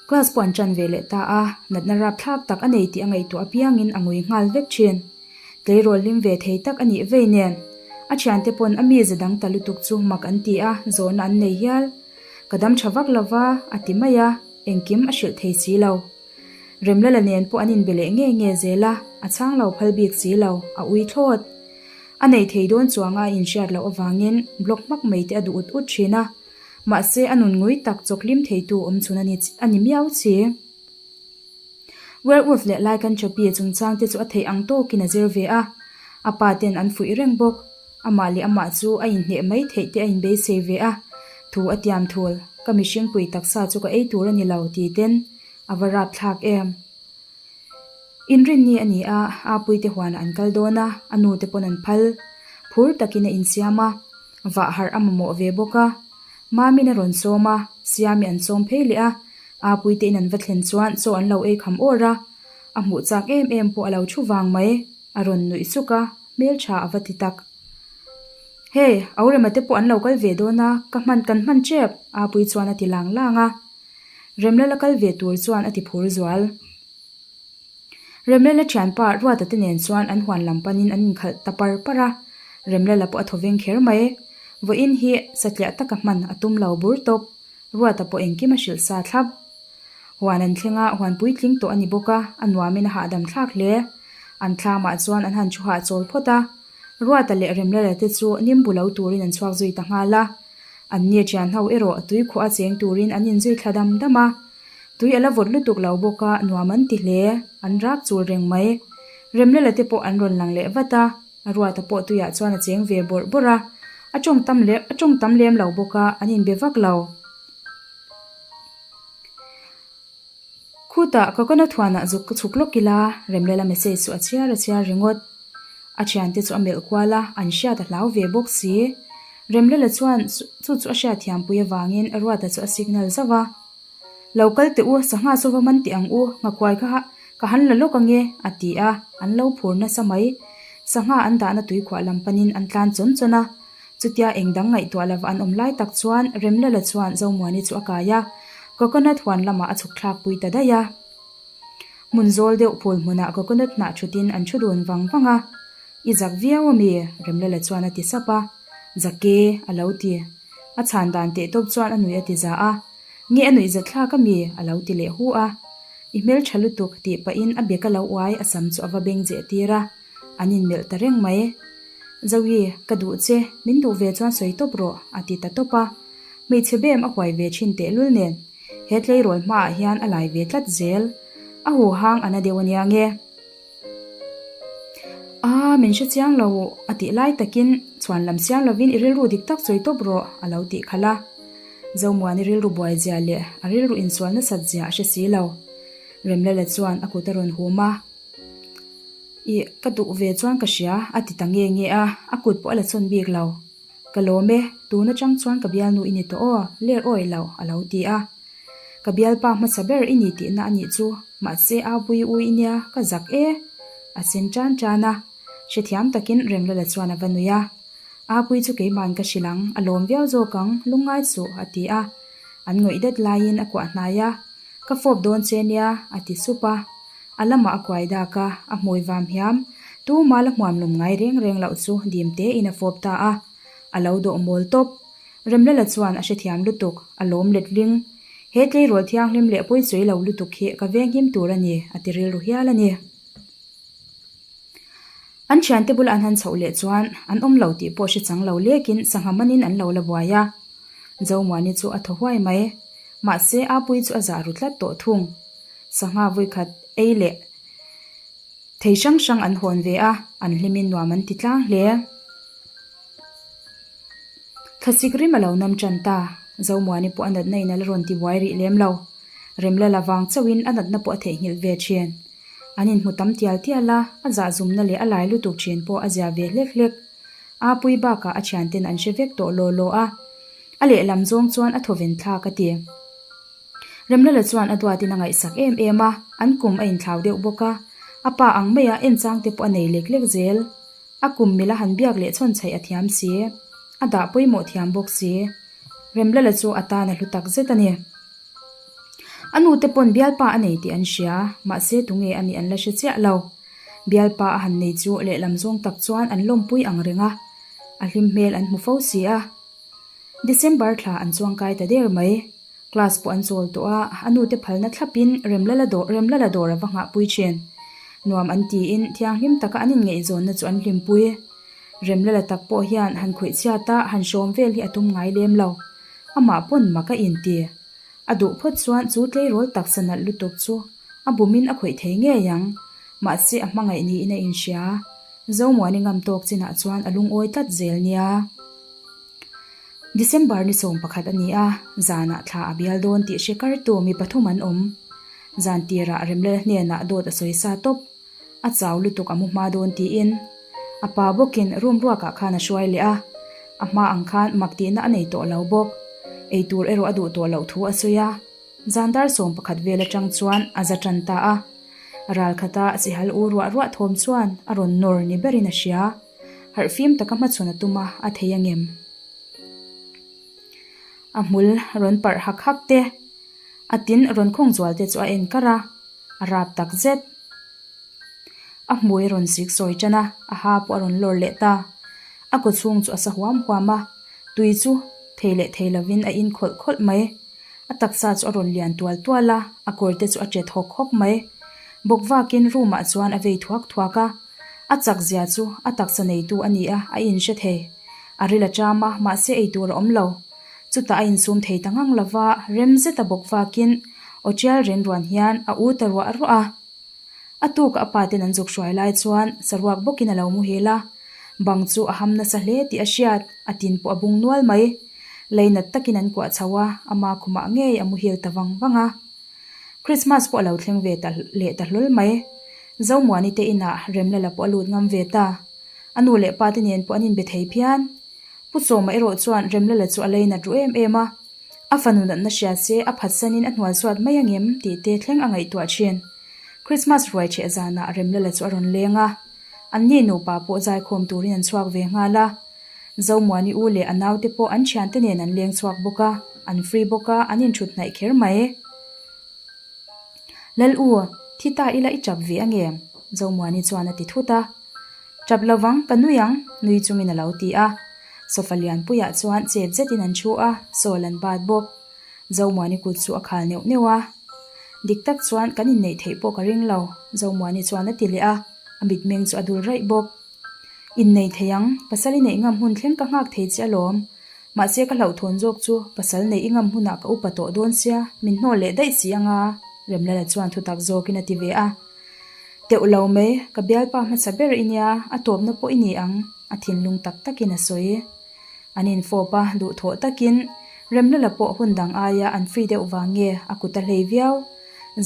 Class pawh an ṭan ve leh ta a, natna rapthlak tak a nei tih a ngaihtuah apiangin a ngui nghal vek ṭhin. Tleirawl hlim ve thei tak a nih vei nen, a thiante pawn a mize dang ta lutuk chu mak an ti a, zawhna an nei hial. Ka dam tha vak lo va, a ti mai a, engkim a hrilh thei si lo. Remlala nen pawh an inbe leh nge nge zel a, a chhang lo phal bik si lo, a ui thlawt. A nei thei dawn chuanga a inhriat loh avangin block hmak mai te a duh ut ut thin a, mahse a nun ngui tak chawk hlim theitu awm chhun a ni miau chi. Werewolf leh Lycanthropy chungchang te chu a theih ang tawkin a zir ve a, a pa ten an fuih reng bawk. Amah leh amah chu a inhneh mai theih te a inbeisei ve a, thu a tiam thul, ka mihringpui taksa chu ka ei tur a ni lo ti ten a va rap thlak em. Inrinni a ni a, Apuite huanah an kal dawn a, a nu te pawn an phal. Phur takin a insiam a, vah harh a mamawh ve bawk a. Mamin a rawn sawm a, Siami an sawm phei leh a, Apuite in an va thlen chuan chaw an lo ei kham awr a, a hmuh chak em em pawh a lo thu vang mai, a rawn nuih suk a, hmeltha a va ti tak. Hei, Aurema te pawh an lo kal ve dawn a, ka hman kan hman tep, Apui chuan a ti lang lang a. Remlala kal ve tur chuan a ti phur zual. Remlala thianpa Ruata te nen chuan an huan lam panin an inkhalh ta par par a, Remlala pawh a thaw veng kher mai. Vawiin hi satliah taka hman a tum lo bur tawp. Ruata pawh engkim a hrilh sa thlap. Huan an thleng a, huan puitling tawh a ni bawk a, a nuamin a hahdam thlak hle. An thlamah chuan an han thu hahchawl phawt a. Ruata leh Remlala te chu nimbu lo turin an chhuak zui ta nghal a. An ni thian ho erawh tui khuah a cheng turin an inzui thla dam dam a. Tui a la vawt lutuk lo bawk a, nuam an ti hle. An rak chul reng mai. Remlala te pawh an rawn lang leh vat a. Ruata pawh tuiah chuan a cheng ve bawrh bawrh a, a tawng tam lem a tawng tam lem lo bawk a, an inbe vak lo. Khutah coconut huanah zuk ka chhuk lawk ila, Remlela message chu a chhiar a chhiar ringawt. A thiante chu a melh kual a, an hriat a hlau ve bawk si. Remlela chuan chu chu a hriatthiampui avangin Ruata chu a signal zauh a. Lo kal teh u, sangha saw va man teh ang u, nghakuai kha ka han la lawk ange, a ti a, an lo phur nasa mai. Sangha an dahna tuikhuah lam panin an tlan chawn chawn a. Chutia eng dang ngaihtuah lova an awm lai tak chuan Remlala chuan Zomuani chu a kai a, coconut huan lamah a chhuk thlak pui ta daih a. Hmun zawl deuh phul hmunah coconut hnah thutin an thu dun vang vang a. I zak viau a mi? Remlala chuan a ti sap a. Zak e, a lo ti. A chhan dan teh tawp chuan a nuih a ti za a. Nge a nuih zat thlak a mi? A lo ti leh hu a. I hmeltha lutuk tih pahin a bek a lo uai a sam chu a va beng zeh tir a. An inmelh ta reng mai. Zoe, ka duh che, min duh ve chuan sawi tawp rawh, a ti ta tawp a. Hmeichhe bem a huai ve thin tehlul nen he tleirawl hmaah hian a lai ve tlat zel. A huhang a na deuh a nia nge? Aa, min hre chiang lo, a tih lai takin chhuan lam siam lovin i rilru dik tak sawi tawp rawh, a lo tih khalh a. Zomuani rilru buai zia leh a rilru insual nasat zia a hre si lo. Remlala chuan a kut a rawn hum a. Ih, ka duh ve chuan ka hria, a ti ta nge nge a, a kut pawh a la chawn bik lo. Ka lawm e, tun atang chuan ka bialnu i ni tawh aw, ler awih lo, a lo ti a. Ka bialpa hmasa ber i ni tihna a nih chu, mahse au pui u i nia, ka zak e. A sen tan tan a, hrethiam takin Remlala chuan a va nui a. Apui chu keima'n ka hrilh ang, a lawm viau zawk ang, lungngai suh, a ti a. An ngawih det laiin a kuah hnai a, Ka fawp dawn che nia, a ti sup a. A lamah a kuai dak a, a hmui vam hiam, tuma la hmuam lum ngai reng reng loh chu dim tein a fawp ta a. A lo dawh mawl tawp. Remlala chuan a hrethiam lutuk, a lawm letling. He tleirawl thianghlim leh pawichawih lo lutuk hi ka venghim tur a ni, a ti rilru hial a ni. An thiante bula an han chhoh leh chuan an awm lo tih pawh hre chang lo lekin sangha manin an lo la buai a. Zomuani chu a thaw huai mai. Mahse, Apui chu a zah ru tlat tawh thung. Sangha vawikhat ei leh thei hrang hrang an hawn ve a, an hlimin nuam an ti tlang hle. Thlasik rim a lo nam tan ta. Zomuani pawh a natna in a la rawn ti buai rih lem lo. Remlala vang chauhin a natna pawh a theihnghilh ve thin. An inhmu tam tial tial a, a zahzumna leh a lai lutuk thin pawh a zia ve hlek hlek. Apui bakah a thianten an hre vek tawh law law a. A lehlam zawng chuan a thawven thlak a ti. Remlala chuan a duatin a ngaihsak em em a, an kum a inthlau deuh bawk a. A pa ang maia enchang te pawh a nei lek lek zel. A kum mila han biak leh chhawn chhaih a thiam si. A dah pawimawh thiam bawk si. Remlala chu a tan a hlu tak zet a ni. A nute pawn bialpa a nei tih an hria, mahse tunge a nih an la hre chiah lo. Bialpa a han nei chu lehlam zawng tak chuan an lawmpui ang reng a, a hlim hmel an hmu fo si a. December thla an chuangkai ta der mai. Class pawh an chawl tawh a, a nute phalna thlapin Remlala dawr Remlala dawr a va nghahpui thin. Nuam an tiin thianghlim taka an inngaihzawnna chu an hlimpui. Remlala tak pawh hian han khawih chhiat a, han hrawm vel hi a tum ngai lem lo. Amah pawn mak a inti. A duh phawt chuan chu tleirawl taksa nalh lutuk chu a bumin a khawih thei ngei ang. Mahse a hmangaih niin a inhria. Zomuani ngam tawk chinah chuan a lungawi tlat zel nia. December ni 11 a ni a, zanah thla a bial dawn tih hre kartu mi pathum an awm. Zan tirah Remlal hnenah dawt a sawi sa tawp. A chau lutuk a mu hma dawn tiin a pa bawkin room ruakah khan a hruai leh a, a hma ang khan mak tihna a nei tawh lo bawk. Eitur erawh a duh tawh loh thu a sawi a, zan dar 11 vel atang chuan a za tan ta a. Ral khata sihal u ruah ruah thawm chuan a rawn nawr ni berin a hria. Harhfim taka hmachhawn a tum a, a thei angem? A hmul rawn parh hak hak te, a tin rawn khawng zual te chu a en kar a. A rap tak zet. A hmui a rawn zik sawi tan a, a ha pawh a rawn lawr leh ta. A kaw chhung chu a sa huam huam a, tui chu thei leh thei lovin a in khawlh khawlh mai. A taksa chu a rawn lian tual tual a, a kawr te chu a ṭet hawk hawk mai. Bawk vakin room ah chuan a vei thuak thuak a. A chak zia chu a taksa neitu a ni a, a inhre thei. A ril a ṭam a, mahse eitur a awm lo. Chutah a insum thei ta ngang lova, rem zeta bawk vakin aw ṭial ren ruan hian a u ta ruah ruah a. A tuka a pa ten an zuk hruai lai chuan saruak bawkin a lo muhil a, bang chu a ham nasa hle tih a hriat, a tin pawh a bung nual mai. Leinat takin an kuah chho a, ama khumah ngei a muhil ta vang vang a. Christmas pawh a lo thleng ve ta leh ta hlawl mai. Zomuani te inah Remlala pawh a lut ngam ve ta. A nu leh pa te nen pawh an inbe thei phian. Pu Sawma erawh chuan Remlala chu a leinat ru em em a. A fanu natna hria se a phatsanin a hnual suat mai angem tih te thleng a ngaihtuah thin. Christmas ruai chheh zanah Remlala chu a rawn leng a. Anni nupa pawh zaikhawm turin an chhuak ve nghal a. Zomuani u leh a naute pawh an thiante nen an leng chhuak bawk a, an free bawk a, an inthut hnaih kher mai. Lal u, thi ta ila i tap ve angem? Zomuani chuan a ti thut a. Tap lovang, ka nui ang, nui chungin a lo ti a. Sofa lianpuiah chuan chep zetin an thu a, sawl an bat bawk. Zomuani kut chu a khal neuh neuh a. Dik tak chuan kan inneih theih pawh ka ring lo, Zomuani chuan a ti leh a, a mitmeng chu a dul raih bawk. Innei thei ang, pasal i neih ngam hun thleng ka nghak thei che alawm. Mahse ka hlauhthawn zawk chu pasal neih i ngam hunah ka upa tawh dawn sia, min hnawl leh daih si anga, Remlala chuan thutak zawkin a ti ve a. Teuh lo mai, ka bialpa hmasa ber i nia, a tawpna pawh i ni ang, a thinlung tak takin a sawi. An infawp a, duhthawh takin Remlala pawh hun dang aia an free deuh vang nge a kut a hlei viau.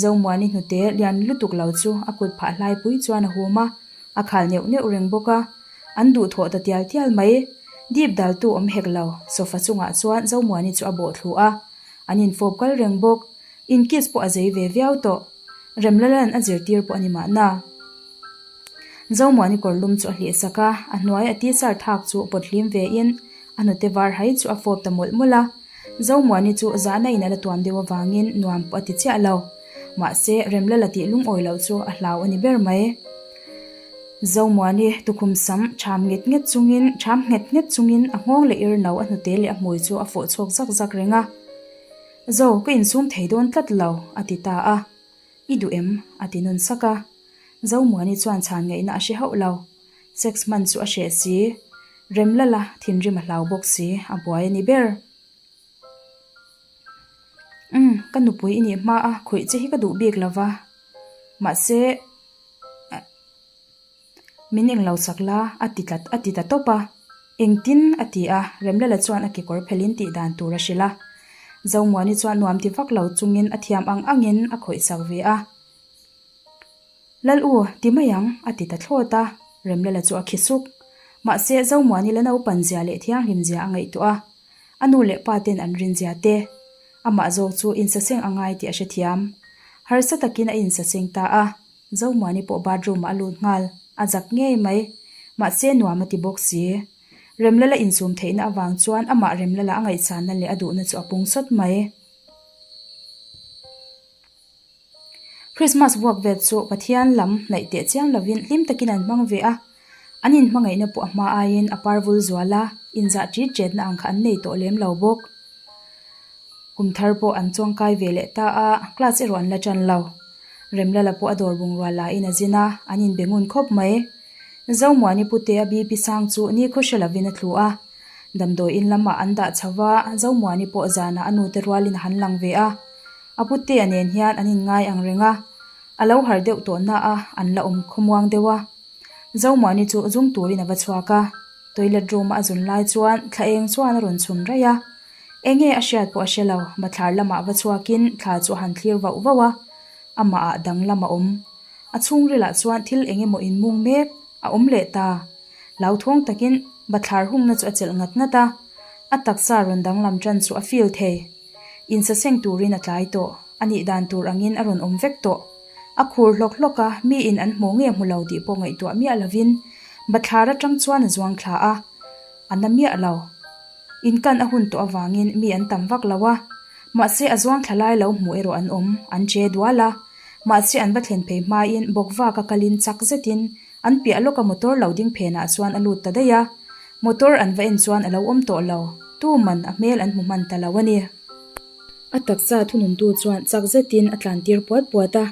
Zomuani hnute lian lutuk lo chu a kut phah hlaipui chuan a hum a, A khal neuh neuh reng bawk a, an duhthawh ta tial tial mai. Dip daltu awm hek lo, sofa chungah chuan Zomuani chu a bawh thlu a, an infawp kal reng bawk. In kiss pawh a zei ve viau tawh. Remlala'n a zirtir pawh a ni mahna. Zomuani kawr lum chu a hlih sak a, a hnuai a t-shirt hak chu pawt hlim ve in a hnute var hai chu a fawp ta mawlh mawlh a. Zomuani chu zahna in a la tuam deuh avangin nuam pawh a ti chiah lo. Mahse, Remlala tih lungawi loh chu a hlau a ni ber mai. Zomuani tukhum sam ṭham nget nget chungin ṭham nghet nghet chungin a nghawng leh ir no a hnute leh a hmui chu a fawh chhuak zak zak reng a. Zo, ka insum thei dawn tlat lo, a ti ta a. I duh em? a ti nun sak a. Zomuani chuan chhan ngaihna a hre hauh lo. Sex hman chu a hreh si. Remlala thinrim a hlau bawk si, a buai a ni ber. Umm, ka nupui i nih hma a, khawih che hi ka duh bik lo va. Mahse, min englo sak la, a ti tlat, a ti ta tawp a. Engtin? a ti a, Remlala chuan a kekawr phelhin tih dan tur a hrilh a. Zomuani chuan nuam ti vak lo chungin a thiam ang angin a khawih sak ve a. Lal u, ti mai ang, a ti ta thlawt a, Remlala chu a khi suk. Mahse, Zomuani la naupan zia leh thianghlim zia a ngaihtuah a. A nu leh pa ten an rin zia te. Amah zawk chu insaseng a ngai tih a hrethiam. Harsa takin a insaseng ta a, Zomuani pawh bathroom ah a lut nghal, a zak ngei mai. Mahse nuam a ti bawk si. Remlala insum theihna avang chuan amah Remlala a ngaihsanna leh a duhna chu a pung sawt mai. Christmas vuak vel chu Pathian lam hnaih teh chiang lovin hlim takin an hmang ve a, an inhmangaihna pawh a hma aiin a par vul zual a, inzah ṭit ṭetna ang kha an nei tawh lem lo bawk. Kum thar pawh an chuangkai ve leh ta a, class erawh an la ṭan lo. Remlala pawh a dawr bungrua laiin a zin a, an inbe ngun khawp mai. Zomuani pute a BP sang chu nikhaw hre lovin a tlu a, Damdawi in lamah an dah chho va, Zomuani pawh zanah a nute rualin a han lang ve a. A putea nen hian an inngai ang reng a, a lo har deuh tawh na a, an la awm khawmuang deuh a. Zomuani chu zung turin a va chhuak a, toilet room a a zun lai chuan thla eng chuan a rawn chhun raih a. Enge a hriat pawh a hre lo, bathlar lamah va chhuakin thla chu a han thlir vauh vauh a, amahah danglam a awm. A chhungrilah chuan thil eng emaw inmung mek a awm leh ta. Hlauthawng takin bathlar hungna chu a chelh ngat ngat a, a taksa rawn danglam tan chu a feel thei. Insaseng turin a tlai tawh, a nih dan tur angin a rawn awm vek tawh. A khur hlawk hlawk a, miin an hmu nge hmu lo tih pawh ngaihtuah miah lovin bathlar atang chuan a zuang thla a, a na miah lo. Inkan a hun tawh avangin mi an tam vak lo a, mahse a zuang thla lai lo hmuh erawh an awm, an che dual a. Mahse an va thlen phei hmain bawkvaka kalin chak zetin an piah lawka motor lo ding phenah chuan a lut ta daih a. Motor an va en chuan a lo awm tawh lo, tuman a hmel an hmu hman ta lo a ni. A taksa thununtu chuan chak zetin a tlantir puat puat a.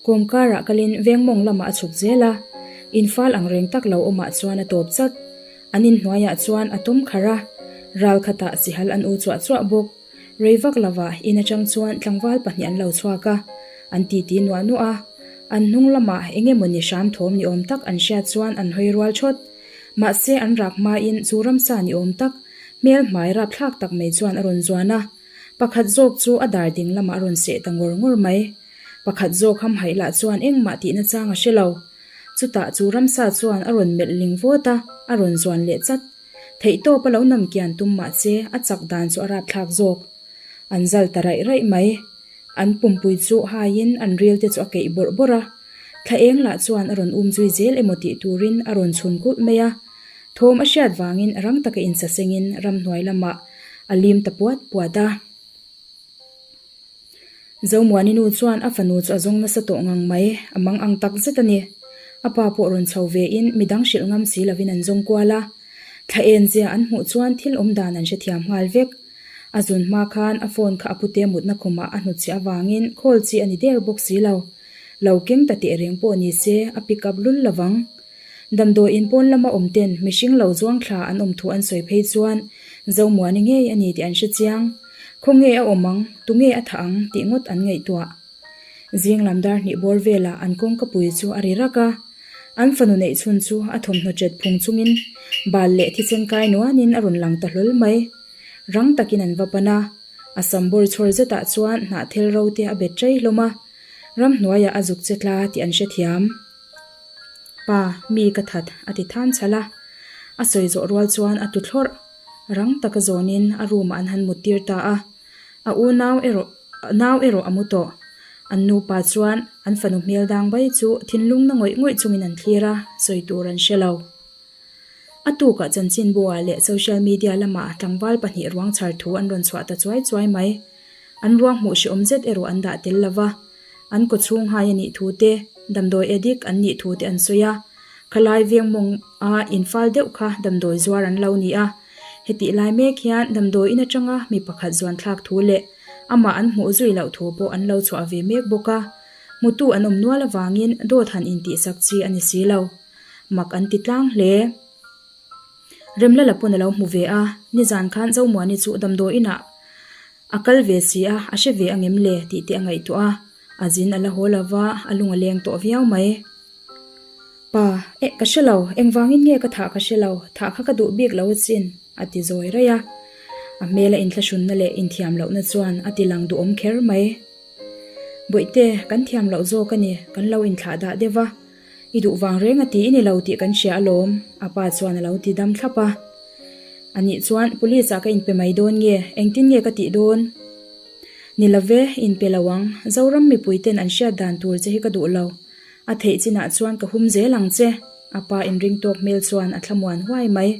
Kawm karah kalin veng mawng lamah a chhuk zel a, infal ang reng tak lo awmah chuan a tawp chat. An inhnuaiah chuan a tawm kharh a, ral khatah sihal an u chuah chuah bawk. Rei vak lovah in atang chuan tlangval pahnih an lo chhuak a, an titi nuah nuah a. An hnung lamah eng emawni hram thawm ni awm tak an hriat chuan an hawi rual thawt. Mahse an rak hmain chu ramsa ni awm tak, hmel hmai rapthlak tak mai chuan a rawn zuan a. Pakhat zawk chu a dar ding lamah a rawn seh ta ngawr ngawr mai. Pakhat zawk hamhaih lah chuan engmah tihna chang a hre lo. Chutah chu ramsa chuan a rawn melh ling vawt a, a rawn zuan leh chat. Theihtawp a lo nam kian tum mah che, a chak dan chu a rapthlak zawk. An zal ta raih raih mai. An pumpui chu haiin an ril te chu a keih bawrh bawrh a. Thla eng lah chuan a rawn um zui zel emaw tih turin a rawn chhun kulh mai a. Thawm a hriat vangin rang taka insasengin ramhnuai lamah a lim ta puat puat a. Zomuani nu chuan a fanu chu a zawng nasa tawh ngang mai, a mang ang tak zet a ni. A pa pawh rawn chho ve in midang hrilh ngam si lovin an zawng kual a. Thla en zia an hmuh chuan thil awm dan an hrethiam nghal vek. A zun hma khan a phone kha a pute mutna khumah a hnutchhiah avangin call chi a ni der bawk si lo. Lo keng ta teh reng pawh ni se a pick up lul lovang. Damdawi in pawn lama awm ten mihring lo zuang thla an awm thu an sawi phei chuan Zomuani ngei a ni tih an hre chiang. Khawnge a awm ang, tunge a thah ang tih ngawt an ngaihtuah. Zing lam dar hnih bawr velah an kawngka pui chu a ri rak a. An fanu neih chhun chu a thawmhnaw chet phung chungin bal leh thisen kai nuanin a rawn lang ta hlawl mai. Rang takin an va pan a, a sam bawr chhawr zetah chuan hnahthel ro te a bet chei hlawm a, ramhnuaiah a zuk che tla tih an hrethiam. Pa, mi ka that, a ti than chhalh a. A sawi zawh rual chuan a tu thlawrh. Rang taka zawnin a room ah an han mut tir ta a. A unau erawh, Nau erawh a mu tawh. An nupa chuan an fanu hmel dang bai chu thinlung na ngawih ngawih chungin an thlir a, sawi tur an hre lo. A tukah chanchinbu-ah leh social media lamah tlangval pahnih ruang chhar thu an rawn chhuah ta chuai chuai mai. An ruang hmuh hrehawm zet erawh an dah tel lo va. An kaw chhung hai a nih thu te, damdawi addict an nih thu te an sawi a. Khalai veng mawng a infal deuh kha damdawi zuar an lo ni a. Hetih lai mek hian damdawi in atanga mi pakhat zuan thlak thu leh amah an hmuh zui loh thu pawh an lo chhuah ve mek bawk a. Hmutu an awm nual avangin dawt han intihsak chi a ni si lo. Mak an ti tlang hle. Remlala pawn a lo hmu ve a, nizan khan Zomuani chu damdawi inah a kal ve si a, a hre ve angem le tih te a ngaihtuah a, a zin a la haw lo va, a lung a leng tawh viau mai. Pa, eh ka hre lo, engvangin nge ka thah ka hre lo, thah kha ka duh bik lo asin, a ti zawi raih a. A hmela inthlahrunna leh inthiam lohna chuan a ti lang duhawm kher mai. Bawihte, kan thiam loh zawk a ni, kan lo inthlah dah deuh va. I duh vang reng a ti i ni lo tih kan hria alawm, a pa chuan a lo ti dam thlap a. A nih chuan police ah ka inpe mai dawn nge, engtin nge ka tih dawn? Ni lo ve, inpe lo ang, Zoram mipui ten an hriat dan tur che hi ka duh lo. A theih chinah chuan ka hum zel ang che, a pa inring tawk hmel chuan a thlamuan huai mai.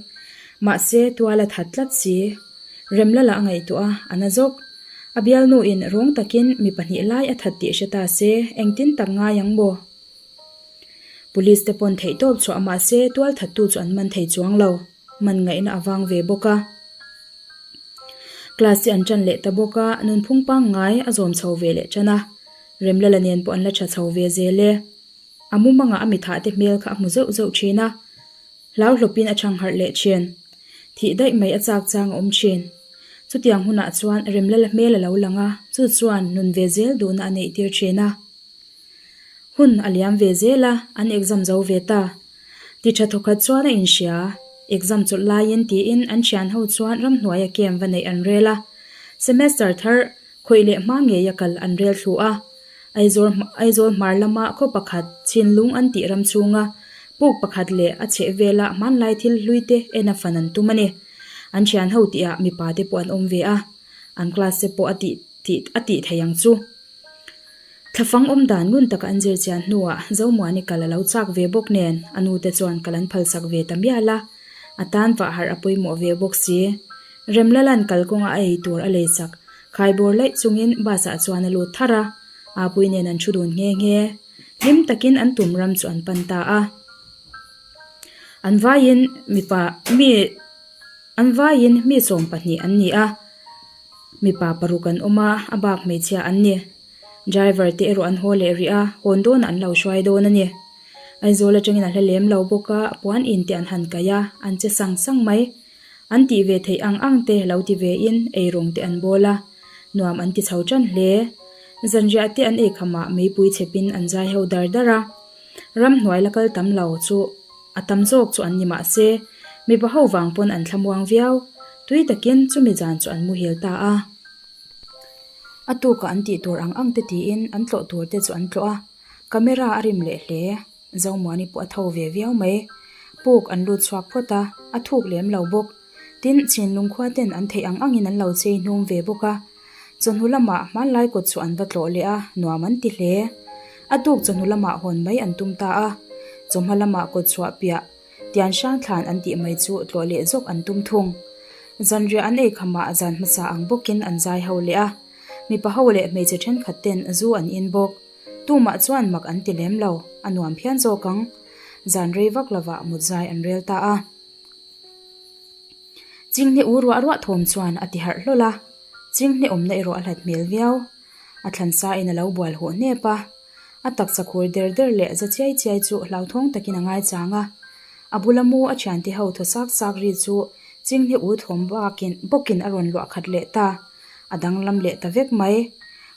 Mahse, tual a that tlat si. Remlala a ngaihtuah a, a na zawk. A bialnuin rawng takin mi pahnih lai a that tih hre ta se, engtin tak ngai ang maw? Police te pawn theihtawp chhuah mahse tual thattu chu an man thei chuang lo, man ngaihna a vang ve bawk a. Class te an tan leh ta bawk a, nunphung pangngai a zawm chho ve leh tan a, Remlala nen pawh an la tha chho ve zel e. A mumangah a mithah te hmel kha a hmu zeuh zeuh thin a, hlauhlawpin a chhangharh leh thin. Thih daih mai a chak chang a awm thin. Chutiang hunah chuan Remlala hmel a lo lang a, chu chuan nun ve zel duhna a neih tir thin a. Hun a liam ve zel a, an exam zo ve ta. Ti tha thawkhat chuan a inhria. Exam chawlh laiin tiin an thian ho chuan ramhnuaia camp va neih an rel a. Semester thar khawih leh hma ngeia kal an rel thlu a. Aizawl Aizawl hmar lama khaw pakhat Chinlung an tih ram chhunga puk pakhat leh a chheh vela hmanlai thil hlui te en a fan an tum a ni. An thian ho tihah mipa te pawh an awm ve a, an class te pawh a tih tih a tih thei ang chu. Thlafang awm dan ngun taka an zir chian hnuah Zomuani kal a lo chak ve bawk nen a nute chuan kal an phalsak ve ta mial a, a tan vah harh a pawimawh ve bawk si. Remlala'n kalkawnga a ei tur a lei chak khaibawr laih chungin bus ah chuan a lut thar a, Apui nen an thu dun nghe nghe. Hlim takin an tum ram chu an pan ta a. An vaiin mipa mi an vaiin mi 12 an ni a. Mipa paruk an awm a, a bak hmeichhia an ni. Driver te erawh an haw leh rih a, hawn dawnah an lo hruai dawn a ni. Aizawl atangin a hla lem lo bawk a, puan in te an han kaih a, an che sang sang mai. An tih ve theih ang ang te lo ti ve in eirawng te an bawl a, nuam an ti chho tan hle. Zanriah te an eikhamah meipui chhepin an zai ho dar dar a. Ramhnuai la kal tam lo chu a tam zawk chu an ni mah se, mipa ho vang pawn an thlamuang viau. Tui takin chumi zan chu an muhil ta a. A tukah an tih tur ang ang te tiin an tlawh tur te chu an tlawh a, camera a rim leh hle. Zomuani pawh a tho ve viau mai. Puk an lut chhuak phawt a, a thuk lem lo bawk. Tin, Chinlung khua ten an theih ang angin an lo chei hnum ve bawk a. Chawhnu lamah hmanlai kawt chu an va tlawh leh a, nuam an ti hle. A tuk chawhnu lamah hawn mai an tum ta a. Chawhma lamah kawt chhuah piah Tian hrang thlan an tih mai chu tlawh leh zawk an tum thung. Zanriah an ei khamah zan hmasa ang bawkin an zai ho leh a. Mipa ho leh hmeichhe thenkhat ten zu an in bawk. Tumah chuan mak an ti lem lo, a nuam phian zawk ang. Zan rei vak lovah mut zai an rel ta a. Chinghne u ruah ruah thawm chuan a ti harh hlawl a, Chinghne awmna erawh a hlat hmel viau. A thlan sa in a lo bual hawh hnep a, a taksa khur der der leh za chiai chiai chu hlauthawng takin a ngaichang a. A bula mu a thiante ho thaw sak sak ri chu Chinghne u thawm bakin bawkin a rawn luah khat leh ta. A danglam leh ta vek mai.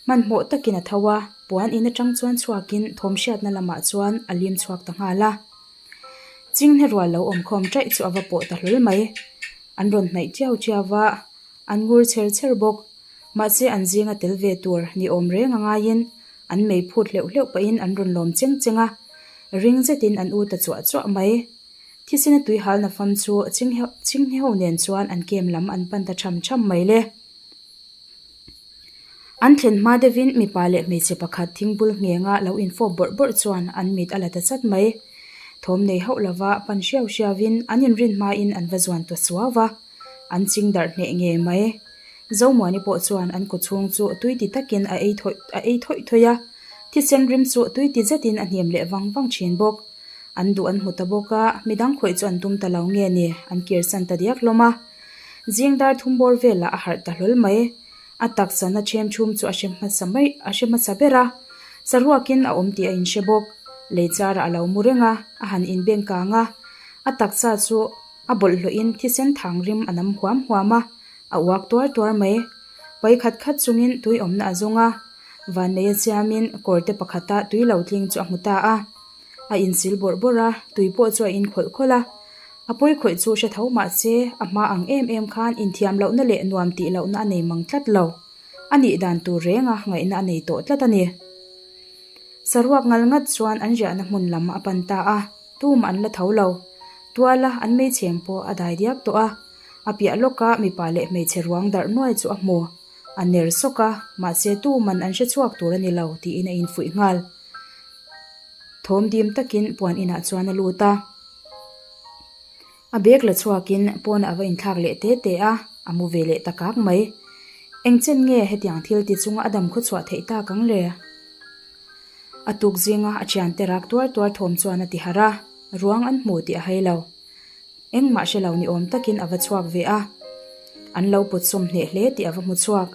Hmanhmawh takin a tho a, puan in atang chuan chhuakin thawm hriatna lamah chuan a lim chhuak ta nghal a. Chinghne rual lo awm khawm ṭaih chu a va pawh ta hlawl mai. An rawn hnaih chiau chiau va, an ngur chher chher bawk. Mahse an zinga tel ve tur ni awm reng a ngaiin an mei phut hleuh hleuh pahin an rawn lawm cheng cheng a. Ring zetin an u ta chuah chuah mai. Thisena tui halna fam chu Chinghne ho nen chuan an kem lam an pan ta ṭham ṭham mai le. An thlen hma deuhin mipa leh hmeichhe pakhat thingbul nghenga lo infawp bawrh bawrh chuan an mit a la ta chat mai. Thawm nei hauh lova pan hriau hriauin an inrin hmain an va zuan ta suau va, an ching darh hneh ngei mai. Zomuani pawh chuan an kawchhung chu tui ti takin a ei thawih a ei thawih thawih a, thisen rim chu tui ti zetin a hnem leh vang vang thin bawk. An duh an hmu ta bawk a, midang khawih chu an tum ta lo nge ni, an kirsan ta diak hlawm a. Zing dar thum bawr velah a harh ta hlawl mai. A taksa na ṭhem ṭhum chu a hre hmasa mai a hre hmasa ber a, saruakin a awm tih a inhre bawk. Lei charah a lo mu reng a, a han inbeng kang a. A taksa chu a bawlhhlawhin thisen thang rim a nam huam huam a, a uak tuar tuar mai. Pai khat khat chungin tui awmna a zawng a, vanneia siamin kawrte pakhata tui lo tling chu a hmu ta a. A insil bawrh bawrh a, tui pawh chu a in khawlh khawlh a. A pawi khawih chu hre tho mah se, a hma ang em em khan inthiam lohna leh nuam tih lohna a nei mang tlat lo. A nih dan tur renga ngaihna a nei tawh tlat a ni. Saruak ngal ngat chuan an riahna hmun lam a pan ta a, tumah an la tho lo. Tuala an meichhem pawh a dai diak tawh a, a piah lawka mipa leh hmeichhe ruang darh nuai chu a hmu. A ner sawk a, mahse tuman an hre chhuak tur a ni lo tiin a infuih nghal. Thawm dim takin puan inah chuan a lut a. A bag la chhuakin pawnah a va inthlak leh te te a, a mu ve leh ta kak mai. Eng chen nge hetiang thil ti chunga a dam khawchhuah theih tak ang le? A tuk zinga a thiante rak tuar tuar thawm chuan a ti harh a, ruang an hmu tih a hai lo. Engmah hre lo ni awm takin a va chhuak ve a, an lo pawt sawm hneh hle tih a va hmu chhuak.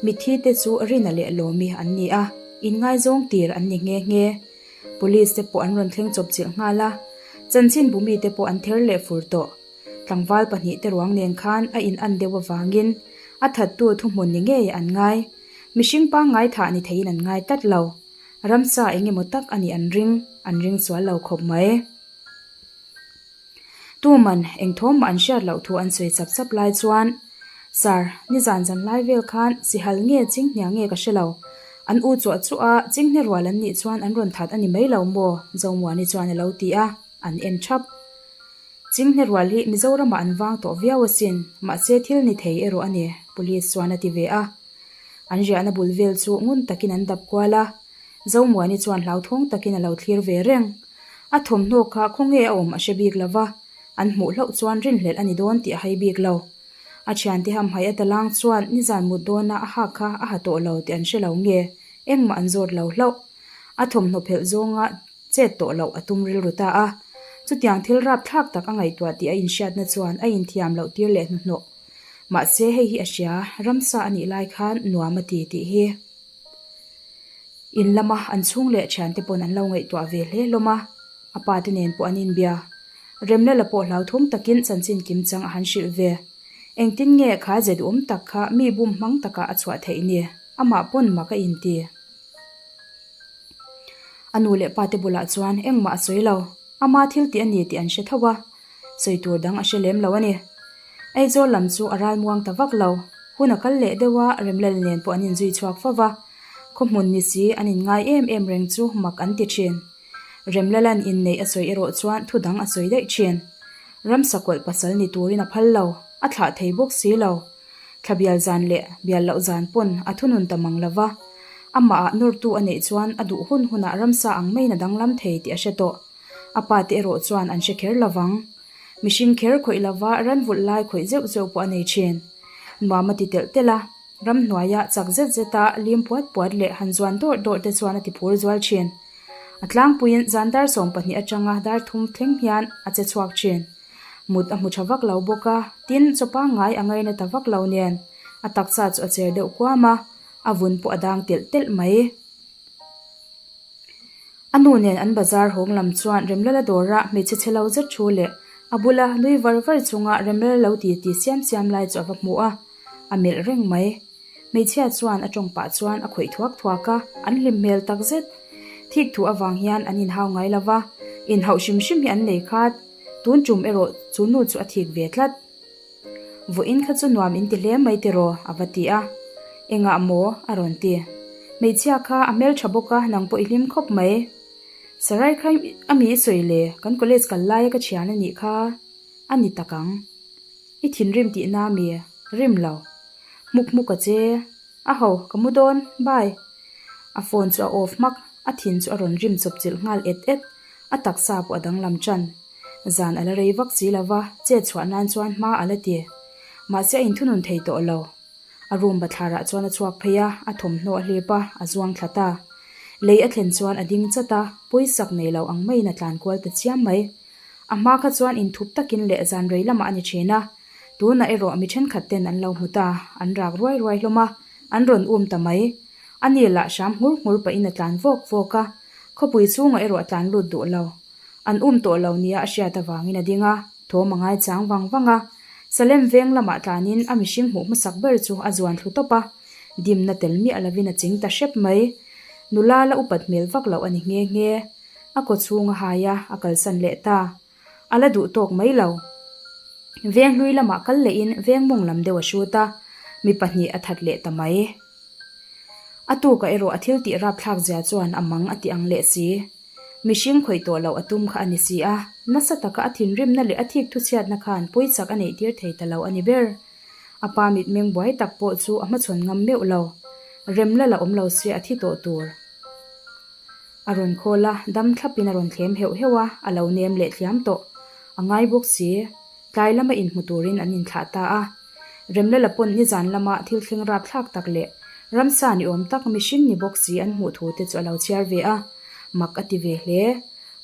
Mitthi te chu Rina leh Lawmi an ni a, inngaizawng tir an ni nghe nghe. Police te pawh an rawn thleng chawp chilh nghal a, chanchinbu mite pawh an ther leh fur tawh. Tlangval pahnihte ruang nen khan a in an deuh avangin a thattu thuhmun ni ngei an ngai. Mihring pangngai thah ni theiin an ngai tlat lo. Ramsa eng emaw tak a nih an ring, an ring sual lo khawp mai. Tuman eng thawm mah an hriat loh thu an sawi chap chap lai chuan, Sir, nizan zan lai vel khan sihal nge chinghnia nge ka hre lo. An u chuah chuah a, chinghne rual an nih chuan an rawn that a ni mai lo maw? Zomuani chuan a lo ti a, an en thap. Chinghne rual hi Mizoramah an vang tawh viau asin, mahse thil ni thei erawh a ni, Police chuan a ti ve a. An riahna bul vel chu ngun takin an dap kual a, Zomuani chuan hlauthawng takin a lo thlir ve reng. A thawmhnaw kha khawnge a awm a hre bik lo va, an hmuh hlauh chuan rinhlelh a ni dawn tih a hai bik lo. A thiante hamhaih a talang chuan nizan mut dawna a hak kha a ha tawh lo tih an hre lo nge, engmah an zawt lo hlauh. A thawmhnaw phelh zawnga chet tawh loh a tum rilru ta a. Chutiang thil rapthlak tak a ngaihtuah tih a inhriatna chuan a inthiam loh tir leh hnuhnawh. Mahse hei hi a hria, ramsa a nih lai khan nuam a ti tih hi. In lama an chhung leh thiante pawn an lo ngaihtuah ve hle hlawm a, a pa te nen pawh an inbia. Remlala pawh hlauthawng takin chanchin kim chang a han hrilh ve. Engtin nge kha ze duhawm tak kha mi bum hmang takah a chhuah theih ni? Amah pawn mak a inti. A nu leh pa te bulah chuan engmah a sawi lo. Ama thil tih a ni tih an hre tho a, sawi tur dang a hre lem lo a ni. Aizawl lam chu a ral muang ta vak lo. Hun a kal leh deuh a, Remlal nen pawh an inzui chhuak fo va. Khawhmun ni si an inngai em em reng chu mak an ti thin. Remlala'n inneih a sawi erawh chuan thu dang a sawi daih thin. Ramsakawlh pasal ni turin a phal lo, a thlah thei bawk si lo. Thla bial zan leh bial loh zan pawn a thunun ta mang lo va, amahah nawrtu a neih chuan a duh hun hunah ramsa ang maiin a danglam thei tih a hre tawh. A pa te erawh chuan an hre kher lo vang. Mihring kher khawih lova ran vulh lai khawih zeuh zeuh pawh a nei thin. Nuam a ti telh telh a, ramhnuaia chak zet zeta lim puat puat leh han zuan dawrh dawrh te chuan a ti phur zual thin. A tlangpuiin zan dar 12 atanga dar thum thleng hian a che chhuak thin. Mut a hmu tha vak lo bawk a, tin chaw pangngai a ngaina ta vak lo nen a taksa chu a cher deuh kuam a, a vun pawh a dang telh telh mai. A nu nen an bazar hawng lam chuan Remlala dawra hmeichhe chhe lo zet thu leh a bula nui var var chunga Remlala lo ti ti siam siam lai chu a va hmu a, a melh reng mai. Hmeichhia chuan a tawng pah chuan a khawih thuak thuak a, an hlim hmel tak zet. Thik thu avang hian an inhau ngai lo va, inhauh hrim hrim hi an nei khat. Tun tum erawh chu nu chu a thik ve tlat. Vawiin kha chu nuam in ti hle mai tiraw? a va ti a. Engah maw? a rawn ti. Hmeichhia kha a hmeltha bawk a, nang pawh i hlim khawp mai. Sarai kha a mi i sawi le, kan college kal laia ka thian a nih kha a ni tak ang. I thinrim tihna mi? Rim lo. Hmuk hmuk a che. A ho, ka mu dawn, bye. A phone chu a off hmak, a thin chu a rawn rim chawp chilh nghal et et, a taksa pawh a danglam ṭan. Zan a la rei vak si lo va, chet chhuah nan chuan hma a la ti. Mahse a inthunun thei tawh lo. A room bathlarah chuan a chhuak phei a, a thawmhnaw a hlip a, a zuang thla ta. Lei a thlen chuan a ding chat a, pawisak nei lo ang maiin a tlan kual ta chiam mai. A hma kha chuan inthup takin leh zan rei lamah a ni thin a, tunah erawh mi thenkhat ten an lo hmu ta, an rak ruai ruai hlawm a, an rawn um ta mai. A ni lah hram nghur nghur pahin a tlan vawk vawk a, khawpui chhungah erawh a tlan lut duh lo. An um tawh lo nia a hriat avangin a ding a, thawm a ngai chang vang vang a. Salem veng lamah tlanin a mihring hmuh hmasak ber chu a zuan thlu tawp a, dimna tel miah lovin a ching ta hrep mai. Nula la upat hmel vak loh a ni nghe nghe. A kaw chhung a hai a, a kalsan leh ta. A la duh tawk mai lo. Veng hlui lamah kal lehin veng mawng lam deuh a hrut a, mi pahnih a that leh ta mai. A tukah erawh a thil tih rapthlak zia chuan a mang a ti ang leh si. Mihring khawih tawh loh a tum kha a ni si a, nasa taka a thinrimna leh a thik thuchhiatna khan pawichak a neih tir thei ta lo a ni ber. A pa mitmeng buai tak pawh chu a hmachhawn ngam meuh lo. Remla la awm lo se a thi tawh tur. A rawn khawl a, dam thlapin a rawn thlem heuh heuh a, a lo nem leh thliam tawh. A ngai bawk si. Tlai lama inhmu turin an inthlah ta a. Remlala pawn nizan lama thil thleng rapthlak tak leh ramsa ni awm tak mihring ni bawk si an hmuh thu te chu a lo chhiar ve a, mak a ti ve hle.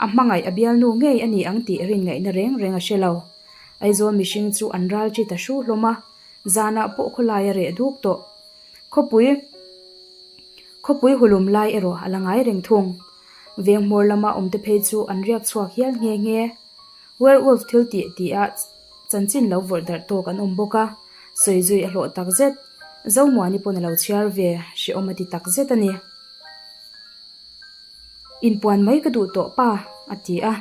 A hmangaih a bialnu ngei a ni ang tih rin ngaihna reng reng a hre lo. Aizawl mihring chu an ral chi ta hru hlawm a, zanah pawh khawlai a reh duk tawh. Khawpui Khawpui hulum lai erawh a la ngai reng thung. Veng hmawr lama awmte phei chu an riak chhuak hial nghe nghe. Werewolf thil tih tih a chanchin lo vawrh darh tawk an awm bawk a, sawi zui a hlawh tak zet. Zomuani pawn a lo chhiar ve, hrehawm a ti tak zet a ni. Inpuan mai ka duh tawh pa, a ti a.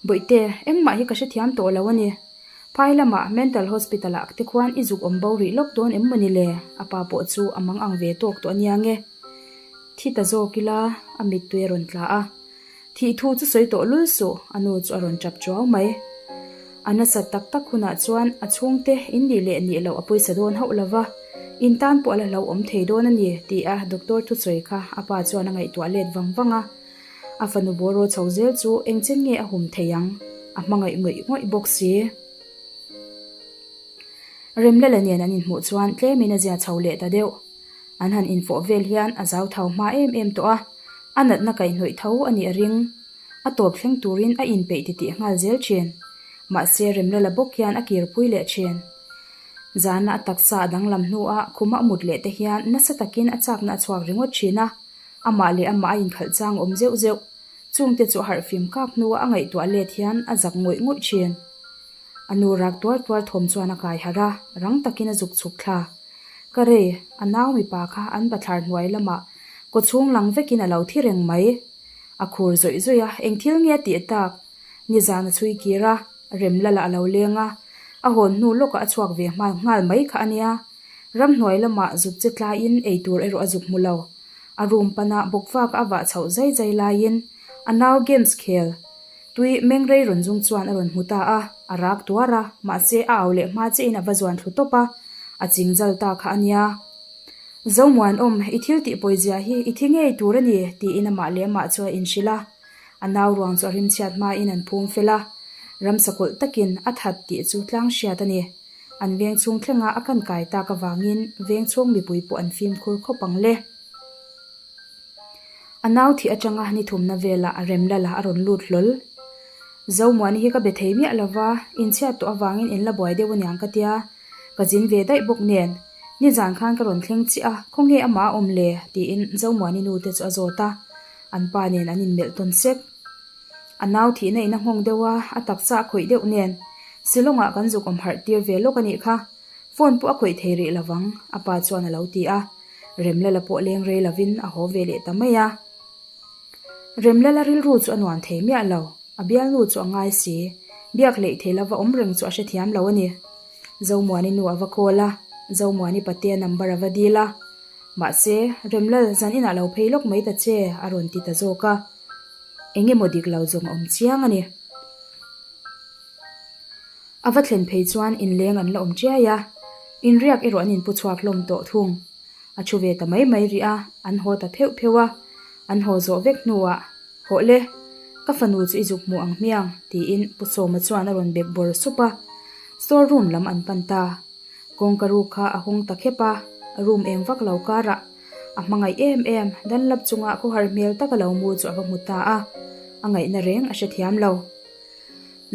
Bawihte, engmah hi ka hrethiam tawh lo a ni. Phai lamah Mental Hospital ah te khuan i zuk awm bo rih lawk dawn em mawni le? A pa pawh chu a mang ang ve tawk tawh a nia nge. Thi ta zawk ila, a mittui a rawn tla a. Thih thu chu sawi tawh lul suh, a nu chu a rawn tap chuau mai. A nasat tak tak hunah chuan a chhungte in nih leh nih loh a pawisa dawn hauh lo va, in tan pawh a la hlauhawm thei dawn a ni, ti a doctor thusawi kha a pa chuan a ngaihtuah let vang vang a. A fanu bawraw chho zel chu engchen nge a hum thei ang? A hmangaih ngawih ngawih bawk si. Remlala nen an inhmuh chuan tlemin a zia chho leh ta deuh. An han infawh vel hian a zau thau hma em em tawh a, a natna kaihhnawih tho a nih a ring. A tawp thleng turin a inpeih titih nghal zel thin. Mahse Remlala bawk hian a kirpui leh thin. Zana a taksa a danglam hnuah khuma a mut leh te hian nasa takin a chakna a chhuak ringawt thin a, Amah leh amah a inkhalh chang awm zeuh zeuh. Chungte chu a harhfim kak hnua a ngaihtuah let hian a zak ngawih ngawih thin. A nu rak tuar tuar thawm chuan a kai harh a, rang takin a zuk chhuk thla. Ka rei, a nau mipa kha an bathlar hnuai lamah kawchhung lang vekin a lo thi reng mai. A khur zawih zawih a, eng thil nge a tih tak? Nizan a chhui kir a, Remlala a lo leng a, a hawn hnu lawkah a chhuak ve nghal nghal mai kha a nia. Ramhnuai lamah zuk che tlaiin ei tur erawh a zuk hmu lo. A room pana bawkvak a vah chhoh zai zai laiin a nau games khel tui mengrei rawn zung chuan a rawn hmu ta a, a rak tuar a, mahse a au leh hma chiahin a va zuan thlu tawp a, a ching zal ta kha a nia. Zomuanawm, i thil tih pawizia hi i thi ngei tur a ni, tiin amah leh amah chu a inhrilh a. A nau ruang chu a rimchhiat hmain an phum fel a, ramsa kawlh takin a that tih chu tlang hriat a ni. An veng chhung thlenga a kan kai tak avangin veng chhung mipui pawh an fimkhur khawp ang le. A nau thih atanga ni thumna velah a rem lala a rawn lut hlawl. Zomuani hi ka be thei miah lova, inchhiat tawh avangin in la buai deuh aniang ka tia, ka zin ve daih bawk nen. Nizan khan ka rawn thleng chiah a, khawnge amah a awm le? tiin Zomuani nu te chu a zawt a, an pa nen an inmelh tawn sek. A nau thihna in a nghawng deuh a, a taksa a khawih deuh nen Shillong-ah kan zuk awm harh tir ve lawk a nih kha. Phone pawh a khawih thei rih lovang, a pa chuan a lo ti a. Remlala pawh leng rei lovin a haw ve leh ta mai a. Remlala rilru chu a nuam thei miah lo, a bialnu chu a ngai si. Biak hleih thei lova awm reng chu a hrethiam lo a ni. Zomuani nu a va call a, Zomuani patea number a va dil a. Mahse, Remlal, zan inah lo phei lawk mai ta che, a rawn ti ta zawk a. Eng emaw dik lo zawng a awm chiang a ni. A va thlen phei chuan inleng an la awm chiai a, inriak erawh an inpu chhuak hlawm tawh thung. A thu ve ta mai mai rih a, an haw ta pheuh pheuh a. An haw zawh vek hnuah, Hawh le, ka fanu chu i zuk hmu ang hmiang, tiin Pu Sawma chuan a rawn bek bawr sup a. Store room lam an pan ta. Kawngka ruk kha a hawng ta khep a, room eng vak lo karah a hmangaih em em, Dunlap chunga khawhar hmel taka lo mu chu a va hmu ta a, a ngaihna reng a hrethiam lo.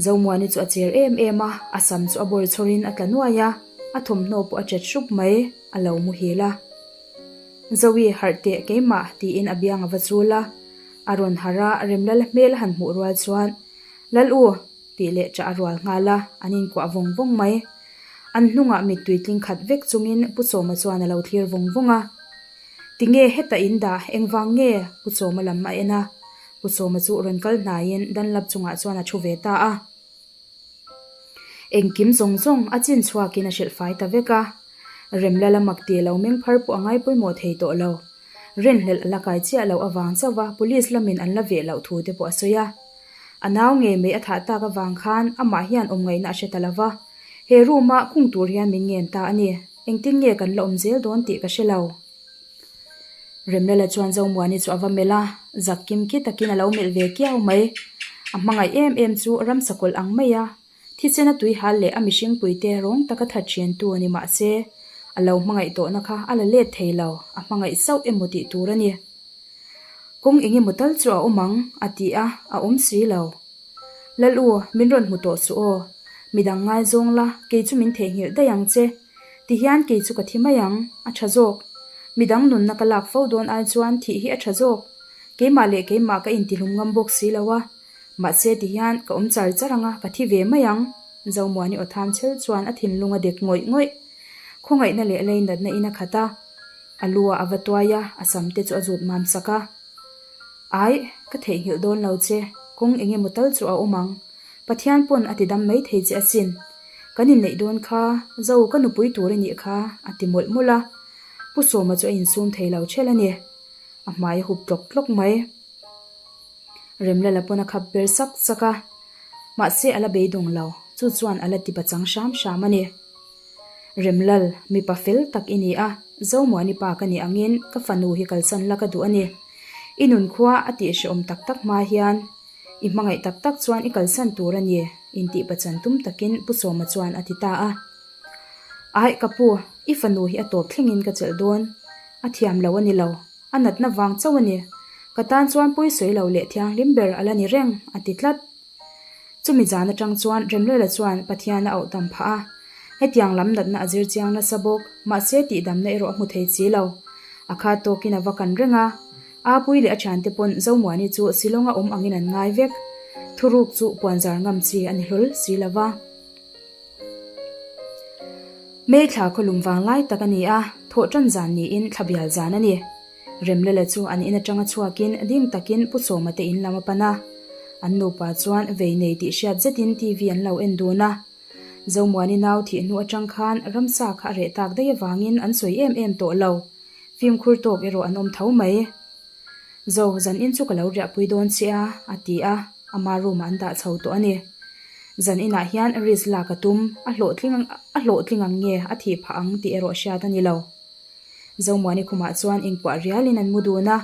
Zomuani chu a cher em em a, a sam chu a bawr chhawrin a tla nuai a, a thawmhnaw pawh a chet hrup mai, a lo muhil a. Zoe, harh teh keimah, tiin a biang a va chul a. A rawn harh a, Remlala hmel a han hmuh rual chuan, Lal u! tih leh chah a rual nghal a, an inkuah vawng vawng mai. An hnungah mittui tling khat vek chungin Pu Sawma chuan a lo thlir vawng vawng a. Tinge heta in dah, engvang nge? Pu Sawma lam a en a. Pu Sawma chu rawn kal hnaiin Dunlap chungah chuan a thu ve ta a. Engkim zawng zawng a chin chhuakin a hrilh fai ta vek a. Remlala mak tih lo meng phar pawh a ngai pawimawh thei tawh lo. Rinhlelh a la kai chiah loh avang chauh a police lamin an la veh loh thu te pawh a sawi a. A nau ngei mai a thah tak avang khan amah hian awm ngaihna a hre ta lo va. He room-a khung tur hian min ngen ta a ni. Engtin nge kan la awm zel dawn tih ka hre lo. Remlala chuan Zomuani chu a va melh a, zak kim khi takin a lo melh ve kiau mai. A hmangaih em em chu ramsa kawlh ang mai a, thisen a tuihal leh a mihringpuite rawng taka that ṭhiantu a ni mahse, a lo hmangaih tawhna kha a la let thei lo, a hmangaih sauh emaw tih tur a ni. Kawng eng emaw tal chu a awm ang, a ti a, a awm si lo. Lal u, min rawn hmu tawh suh aw. Midang ngaizawng la, kei chu min theihnghilh daih ang che. Tihian kei chu ka thi mai ang, a tha zawk. Midang nunna ka lak fo dawn ai chuan thih hi a tha zawk. Keimah leh keimah ka intihlum ngam bawk si lo a. Mahse tihian ka awm char char ang a, ka thi ve mai ang. Zomuani aw tham chel chuan a thinlung a dek ngawih ngawih. Khawngaihna leh leinatna in a khat a. A lu ah a va tuai a, a sam te chu a zut mam sak a. Aih, ka theihnghilh dawn lo che, kawng eng emaw tal chu a awm ang. Pathian pawn a ti dam mai thei che asin. Kan inneih dawn kha, Zo ka nupui tur i nih kha, a ti mawlh mawlh a. Pu Sawma chu a insum thei lo ṭhelh a ni. A hmai a hup tlawk tlawk mai. Remlala pawn a khap ber sak sak a, mahse a la beidawng lo, chu chuan a la ti pachang hram hram a ni. Remlal, mipa fel tak i ni a, Zomuani pa ka nih angin ka fanu hi kalsan la ka duh a ni. I nunkhua a tihhrehawm tak tak hma hian i hmangaih tak tak chuan i kalsan tur a ni, intih pachan tum takin Pu Sawma chuan a ti ta a. Aih ka pu, i fanu hi a tawp thlengin ka chelh dawn. A thiam lo a ni lo. A natna vang chauh a ni. Ka tan chuan pawisawi lo leh thianghlim ber a la ni reng, a ti tlat. Chumi zan atang chuan Remlela chuan Pathian a auh tam phah a. Hetiang lam natna a zir chiang nasa bawk, mahse tihdamna erawh a hmu thei si lo. A khat tawkin a va kan reng a. Apui leh a thiante pawn Zomuani chu Shillong-a awm angin an ngai vek. Thuruk chu puanzar ngam chi a ni hlawl si lo va. May thla khawlum vang lai tak a ni a, thawh tan zan niin thla bial zan a ni. Remlala chu an in atanga chhuakin ding takin Pu Sawma te in lam a pan a. An nupa chuan vei nei tih hriat zetin TV an lo en dun a. Zomuani nau thih hnu atang khan ramsa kha a reh tak daih avangin an sawi em em tawh lo. Fimkhur tawk erawh an awm tho mai. Zo, zan in chu ka lo riahpui dawn che a, a ti a, ama room ah an dah chho tawh a ni. Zan inah hian risk lak a tum, a hlawhtling a hlawhtling ang nge a thih phah ang tih erawh hriat a ni lo. Zomuani khumah chuan inkuah rialin an mu dun a,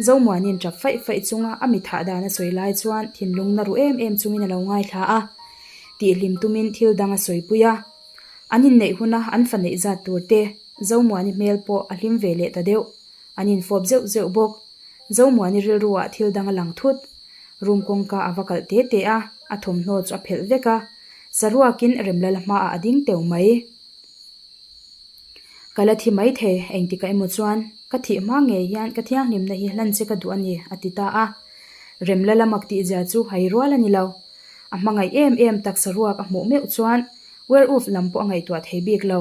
Zomuani'n tap faih faih chunga a mi thah dan a sawi lai chuan thinlung na ru em em chungin a lo ngaithla a, tihhlim tumin thil dang a sawipui a. An inneih huna an fa neih zat tur te, Zomuani hmel pawh a hlim ve leh ta deuh. An infawp zeuh zeuh bawk. Zomuani rilruah thil dang a lang thut. Room kawngka a va kalh te te a, a thawmhnaw chu a phelh vek a. Saruakin Remlala hmaah a ding teu mai. Ka la thi mai thei, engtikah emaw chuan ka thih hma ngei hian ka thianghlimna hi hlan che ka duh a ni, a ti ta a. Remlala mak tihzia chu hai rual a ni lo. A hmangaih em em taksa ruak a hmuh meuh chuan werewolf lam pawh a ngaihtuah thei bik lo.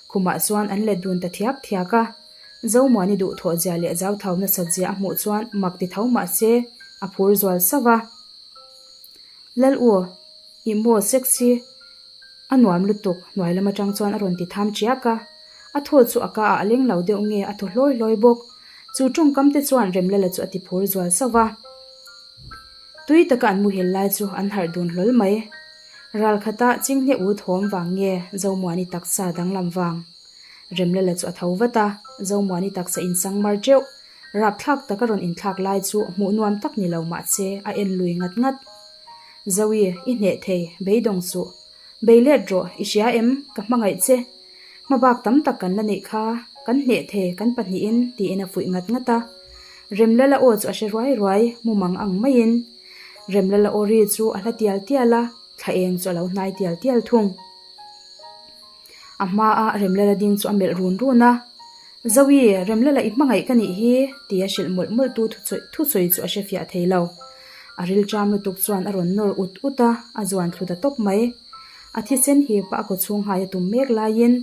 Khumah chuan an let dun ta thiak thiak a. Zomuani duhthawh zia leh zauthau nasat zia a hmuh chuan mak ti tho mah se, a phur zual sauh a. Lal u, i maw sexy a nuam lutuk hnuai lam atang chuan a rawn ti tham chiak a. A thaw chu a ka ah a leng lo deuh nge a thaw hlawi hlawi bawk. Chu tawngkam te chuan Remlala chu a ti phur zual sauh a. Tui taka an muhil lai chu an harh dun hlawl mai. Ral khata chinghne u thawm vang nge Zomuani taksa danglam vang. Remlala chu a tho vat a, Zomuani taksa insang mar teuh. Rapthlak taka rawn inthlak lai chu hmuh nuam tak ni lo mahse a en lui ngat ngat. Zoe, i hneh thei, beidawng suh. Bei let rawh, i hria em? Ka hmangaih che. Hmabak tam tak kan la neih kha, kan hneh thei kan pahnihin tiin a fuih ngat ngat a. Remlala aw chu a hre ruai ruai, mumang ang maiin. Remlala aw ri chu a hla tial tial a, thla eng chu a lo hnai tial tial thung. A hmaa Remlala ding chu a melh run run a, Zoe, Remlala i hmangaih ka nih hi, tia hrilh mawlh mawlh tu thusawi chu a hre fiah thei lo. A rilṭam lutuk chuan a rawn nawr ut ut a, a zuan thlu ta tawp mai. A thisen hip a a kawchhung hai a tum mek laiin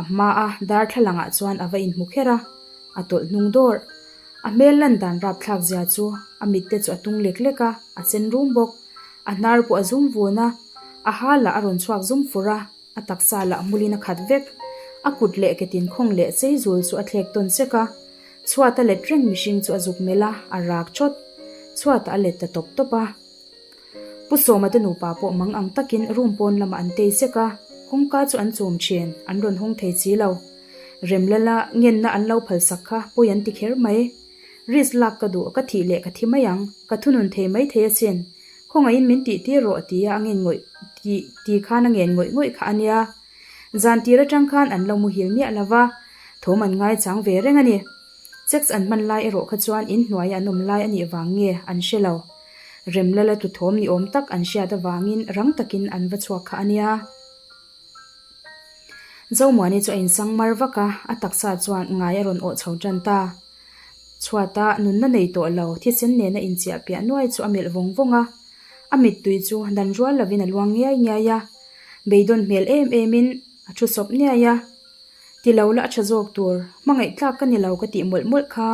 a hmaa darthlalangah chuan a va inhmu kher a, a tawlh hnung dawrh. A hmel lan dan rapthlak zia chu a mitte chu a tung lek lek a, a sen rum bawk. A hnar pawh a zum vun a, a ha lah a rawn chhuak zum fur a, a taksa lah hmulin a khat vek. A kut leh ke tin khawng leh chei zul chu a thlek tawn sek a, chhuat a let reng mihring chu a zuk melh a, a rak thawt. Chhuatah a let ta tawp tawp a. Pu Sawma te nupa pawh mang ang takin room pawn lamah an tei sek a, kawngka chu an chum thin, an rawn hawng thei si lo. Remlala ngenna an lo phalsak kha pawi an ti kher mai. Risk lak ka duh, ka thih leh ka thi mai ang, ka thunun thei mai thei asin. Khawngaihin min tih tir rawh tia a ngen ngawih tih ti khan a ngen ngawih ngawih kha a nia. Zan tir atang khan an lo muhil miah lo va, thawm an ngaichang ve reng a ni. Sex an hman lai erawh kha chuan in hnuaia an awm lai a nih vang nge an hre lo. Remlala tu thawm ni awm tak an hriat avangin rang takin an va chhuak kha a nia. Zomuani chu a insang mar vak a, a taksa chuan ngai a rawn awh chho tan ta. Chhuata nunna nei tawh lo thisen nena inchiah piah nuai chu a melh vawng vawng a, a mittui chu dan rual lovin a luang ngiai ngiai a, beidawn hmel em emin a thu sawp niai a. Ti lo la a tha zawk tur, hmangaih tlak ka ni lo ka tih mawlh mawlh kha.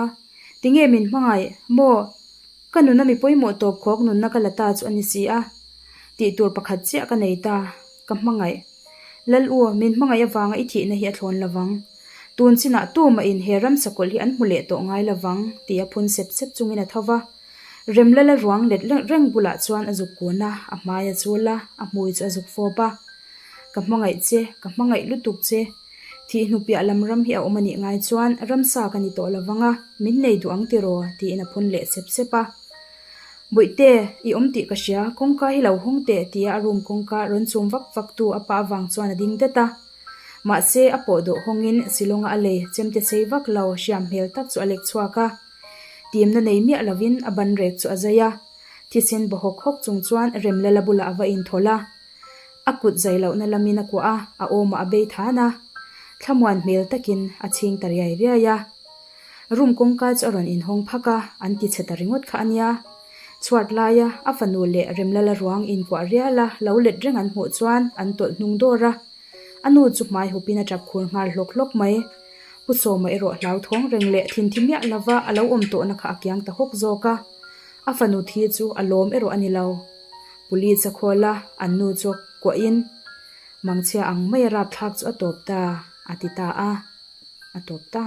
Tinge min hmangaih, maw? Ka nuna mi pawimawh tawp khawk nunna ka la ta chu a ni si a. Tih tur pakhat chiah ka nei ta, ka hmangaih. Lal u, min hmangaih avanga i thihna hi a thlawn lovang. Tun chinah tumah in he ram sakawlh hi an hmu leh tawh ngai lovang, tih a phun sep sep chungin a tho va. Remlala ruang let reng bulah chuan a zuk kun a, a hmai a chul a, a hmui chu a zuk fawp a. Ka hmangaih che, ka hmangaih lutuk che. Thih hnu piah lam ram hi a awm a nih ngai chuan ramsa ka ni tawh lovang a, min nei duh ang tiraw? tiin a phun leh sep sep a. Bawihte, i awm tih ka hria, kawngka hi lo hawng teh tia a room kawngka rawn chum vak vak tu a pa avang chuan a ding dat a. Mahse, a pawh dawh hawngin Shillong-a a lei chemte sei vak lo hriam hmel tak chu a lek chhuak a. Timna nei miah lovin a ban rek chu a zai a. Thisen baw hawk hawk chung chuan Remlala bulah a va inthawlh a. A kut zai lohna lamin a kuah a, a awmah a bei than a. Thlamuan hmel takin a chhing ta riai riai a. Room kawngka chu a rawn inhawng phak a, an ti chhe ta ringawt kha a nia. Chhuat laia a fanu leh Remlala ruang inkuah rial a lo let reng an hmuh chuan an tawlh hnung dawr a. A nu chu hmai hupin a tap khur nghal hlawk hlawk mai. Pu Sawma erawh hlauthawng reng leh thinthi miah lova a lo awm tawhna kha a kiang ta hawk zawk a. A fanu thi chu a lawm erawh a ni lo. Police a khawl a, an nu chu kuahin mangchhia ang mai a rapthlak chu a tawp ta, a ti ta a, a tawp ta.